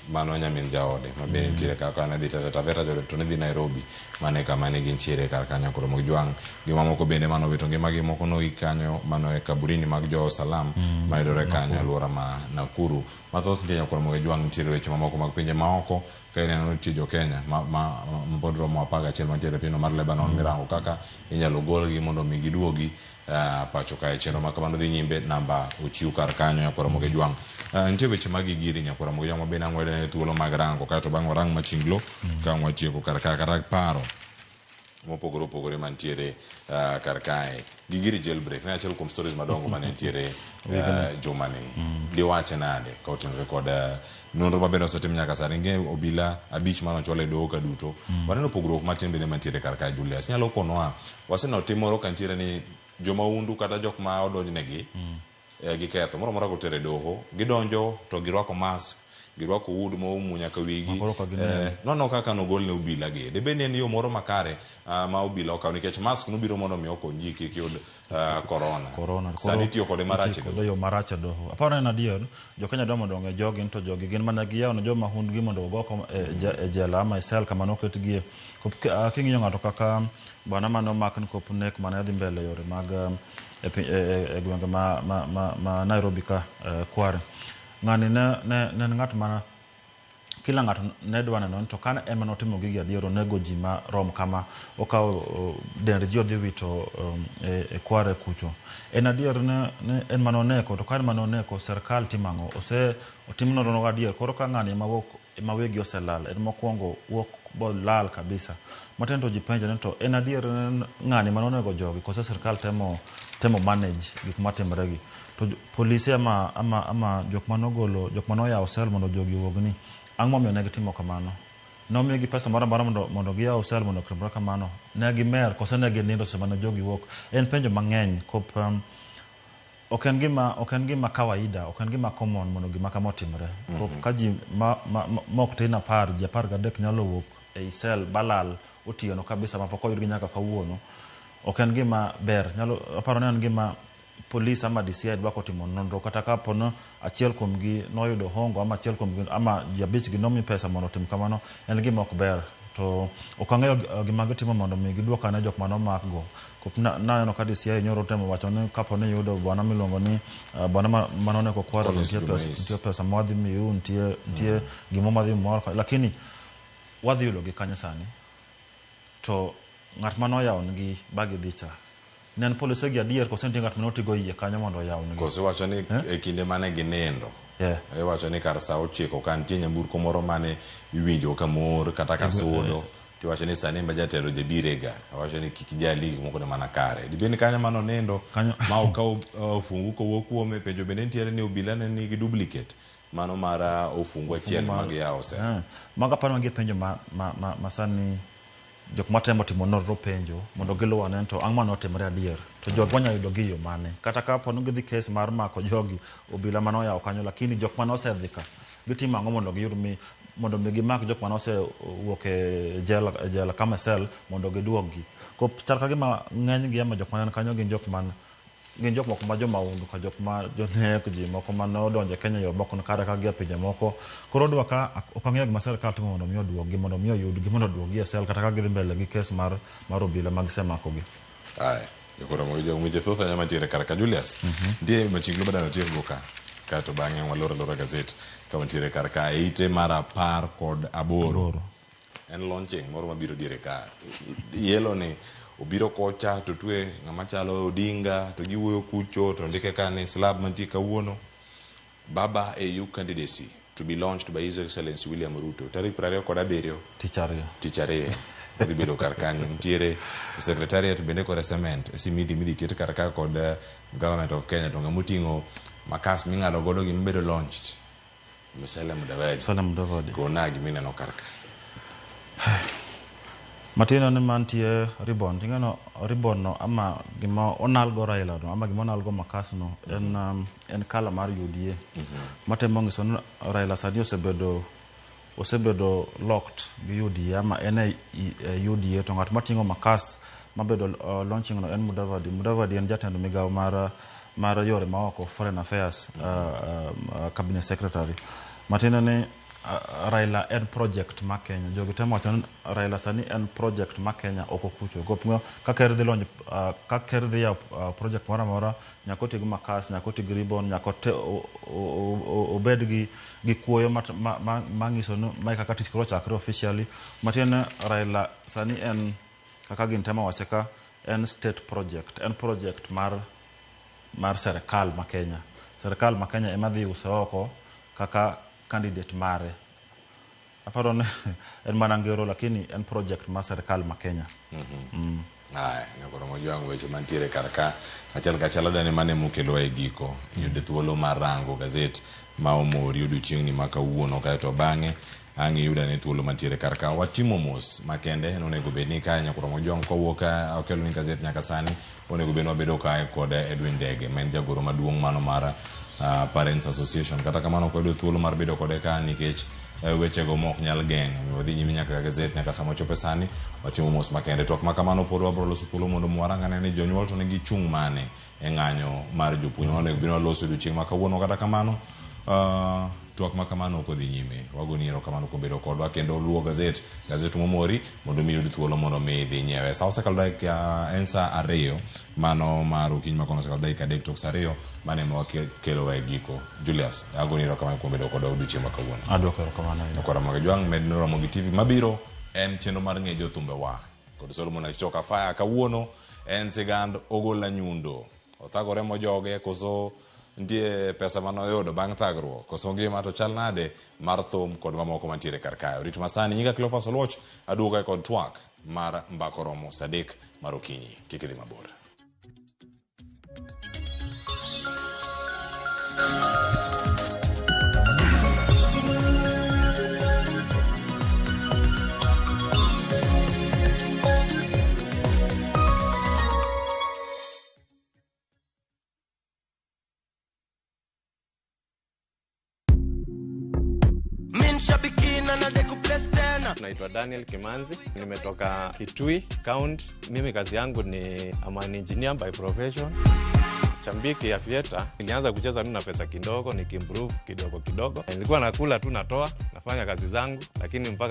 mano nyamin jaode ma bende nitiere kaka ne dhi Taita Taveta to ne dhi Nairobi mane kama ne gintiere kar kanyo koro Mojwang' gi mamoko bende mano owito ngimagi moko noik kanyo mano e kaburini mag jo Salam mayudore kanyo alwora ma Nakuru. Mathoth nitie nyakwar Mojwang' nitiere weche mamoko mag pinje maoko ka ineno nitie jo Kenya ma, ma, ma pod romo 11 mantiere e pinyno mar Lebanon mirango kaka inyalo golgi mondo mi giduogi pacho kae. Chenro ma kamano dhi nyime, namba ochiw kar kanyo nyakwar Mojwang'. Nitie weche mag gigiri nyakwar Mojwang' ma bende ang' wayudo thuolo mag rango kaeto bang' warang machinglo ka ang' watieko kar ka kata paro mopogore opogore mantiere kar kae. Gigiri jailbreak ne achiel kuom stories madongo mane nitiere jumani. Diwache nade ka otenore kod nonro mabende osetim nyaka sani? Ing'e obila 5 mane ochwal e doho ka duto. Waneno pogruok matin bende mantiere kar kae Julius. Inyalo konowa waseneno tim moro ka nitiere ni jomahundu kata jok ma odonjnegi gi ketho moro amora kotere doho gidonjo to girwako mask, girwako hood moumo nyaka wigi. Nono kaka nogol ne obila gi. Dibed ni en yo moro makare ma obila okawo nikech mask nobiro mondo mi okony ji kik yud corona. Sani itiyo kode marach e doho. Yo marach e doho. Aparo en adier, jo Kenya dwa mondo ong'e jogi to jogi gin mana giyawo ne joma hundgi mondo ogo e jela ama e sel kama noketgie. King'iyo ng'ato kaka bwana mane omak ni kop nek mane dhi mbele yore mag e gwenge ma Nairobi ka Kware. Ng'ani ne en ng'at ma kila ng'ato ne dwa neno to ka ema notimo gigi adier onego ji marom kama okawo dend ji odhi wito e Kware kucho. En adier ne en mane oneko to ka en mane oneko sirkal timo ang'o? Ose otim nonro adier koro ka ng'ani ema wuok ema wegi oselal en mokwongo wuok bolal kabisa. Matin to ji penjo ni to en adier ng'ani mane onego jogi koso sirkal temo manage gik matimore gi. To polise ama jok manogolo jok manoyawo sel mondo jogi owuogni ang'o momiyo ne gitimo kamano? Nomigi pesa moro amora mondo giyaw sel mondo otimre kamano? Ne gimer koso ne ginindo seche mane jogi wuok? En penjo mang'eny kop ok en gima kawaida, ok en gima common mondo gima kama otimre. Kop ka ji mok tin 10, ji 13 nyalo wuok ei sel balal otieno kabisa mapok oyudgi nyaka kawuono. Ok en gima ber. Nyalo aparo ni en gima police ama DCI dwa kotimo nonro kata kapo no achiel kuomgi noyudo hongo ama achiel kuomgi ama ji 5 gi nomi pesa mondo otim kamano, en gima ok ber. To ok ang'eyo gima gitimo mondo mi giduok ane jok mane omak go. Kop naneno ka DCI nyoro temo wacho ni kapo ni yudo bwana miluongo ni bwana mane oneko Kware nitie pesa mwadhi miyu, nitie gimo madhi moro, lakini wadhi yudo gi kanyo sani. To ng'at mane oyawo negi ba gidhi cha ne en polise gi adier koso nitie ng'at mane otigo iye kanyo mondo oyaw negi? Koso iwacho ni e kinde mane ginindo, iwacho ni kar sa 9 ka nitie nyamburko moro mane iwinjo ka mor kata ka sudo, tiwacho ni sani ma jatelo jabirega, iwacho ni kik jali gik moko ne mana kare. Dibed ni kanyo mane onindo ma okaw ofungu kowuok kuome? Penjo bende nitiere ni obila ne nigi duplicate mano mar ofungu achiel mag yawo sel. Mago aparo magi penjo ma sani Jok matemo timo nonro penjo mondo giluw ane to ang' mane otimore adier to jogi wanyalo yudo gi yo mane kata ka po ni gidhi kes mar mako jogi obila mane oyawo kanyo lakini jok mane osedhi ka gitimo ang'o mondo giyud mi mondo mi gimak jok mane osewuok e jela, e jela kama sel mondo giduog gi ko chal ka gima ng'eny gi ama jok mane kanyo gin jok man gin jok moko ma jomahundu ka jok ma jonek ji moko mane odonjo e Kenya yo moko kare ka gia pinje moko koro odwa ka ok ang'eyo gima sirkal timo mondo mi oduog gi mondo mi oyudgi mondo oduog gi e sel kata ka gidhi mbele gi kes mar mar obila ma gisemakogi. Aya, koro weche thoth ahinya mantiere kar ka Julius. Nitie machiglo badano tiekgo ka. Kaeto bang'e waloro alora gazet ka wantiere kar ka e ite mar 18. En launching moro mabiro diere ka. Yelo ni obiro kocha to twe ng'ama chalo Odinga to giwuoyo kucho to ndike ka ni slab mantie kawuono. Baba AU candidacy to be launched by His Excellency William Ruto tarik 27 Tich ariyo. Tich ariyo. Odhi bedo kar kanyo. Nitiere secretariat bende kod cement simiti midhi ket kar ka kod government of Kenya to ng'ama oting'o makas ming'ado godo gima bedo launched. Musalia Mudavadi. Musalia Mudavadi. Gona gimineno kar ka. Matin ni mantie ribbon ting'eno ribbon no ama gima onal go Raila no ama gima onal go makas no en kala mar UDA. Matemo nyiso ni Raila sani osebedo locked gi UDA ama en e UDA to ng'at mating'o makas mabedo launching no en Mudavadi. Mudavadi en jatend migawo mar yore maoko foreign affairs cabinet secretary. Matiende ni Raila en project ma Kenya. Jogi temo wacho ni Raila sani en project ma Kenya oko kucho. Go ka ker dhi launch ka ker dhi yawo project moro amora nyaka oti gi makas, nyaka oti gi ribbon, nyaka obed gi kuoyo manyiso ni mae kaka tich koro ochakre officially. Matiende ni Raila sani en kaka gin temo wache ka en state project, en project mar serikal ma Kenya. Serikal ma Kenya ema dhi use oko kaka candidate mare. Aparo ni en mana ngero lakini en project mar serikal ma Kenya. Aya, nyakoro mojwang' weche mantiere kar ka achiel kachiel adani mane mokelowa e giko. Yude thuolo mar rango gazet ma omori odiochieng'ni ma kawuono kaeto bang'e ang' iyud ane thuolo mantiere kar ka. Watimo mos makende nonego bed ni kae nyakoro mojwang' kawuok okelo ni gazet nyaka sani onego bed ni wabedo kae kod Edwin Ndege ma en jagoro maduong' mano mar Parents Association. Kata kamano ok wayudo thuolo mar bedo kode ka nikech wechego mok nyal geng'o. Omiyo wadhi nyime nyaka gazet nyaka sama wachopo sani watimo mos makende. Twak ma kamano pod wabro loso thuolo mondo warang ane ni jonyuol to nigi chung' mane e ng'anyo mar jopuonj. Mano onego bed ni waloso odiochieng' ma kawuono. Kata kamano twak ma kamano ok odhi nyime. Wagoni erokamano kuom bedo kodwa kendo luwo gazet momori mondo mi iyud thuolo mondo mi idhi nyiewe. Sa osekalo dakika en sa 2 mano mar okinyi ma kono osekalo dakika 3 tok sa 2 mano ema wakelowa e giko. Julius, agoni erokamano kuom bedo kodwa odiochieng' ma kawuono. Adwoko erokamano ahinya. Nyakora mag Jwang' med Ramogi TV mabiro en chenro mar ng'e jothumbe wa kod Solomon Achoka Fire. Kawuono en sigand Ogola Nyundo. Othagore mojoge koso nitie pesa manoyudo bang' thagruok koso ngima to chal nade mar thum kod mamoko mantiere kar kae. Rit masani nyinga Cleophas Oluoch aduoga kod twak mar mbako romo sa 3 mar okinyi. Kik idhi mabor. Naitwa Daniel Kimanzi, nimetoka Kitui County. Mimi kazi yangu ni I'm an engineer by profession. Shabiki ya Aviator, nilianza kucheza mimi na pesa kidogo, nikiimprove kidogo kidogo. Nilikuwa nakula tu natoa, nafanya kazi zangu, lakini mpaka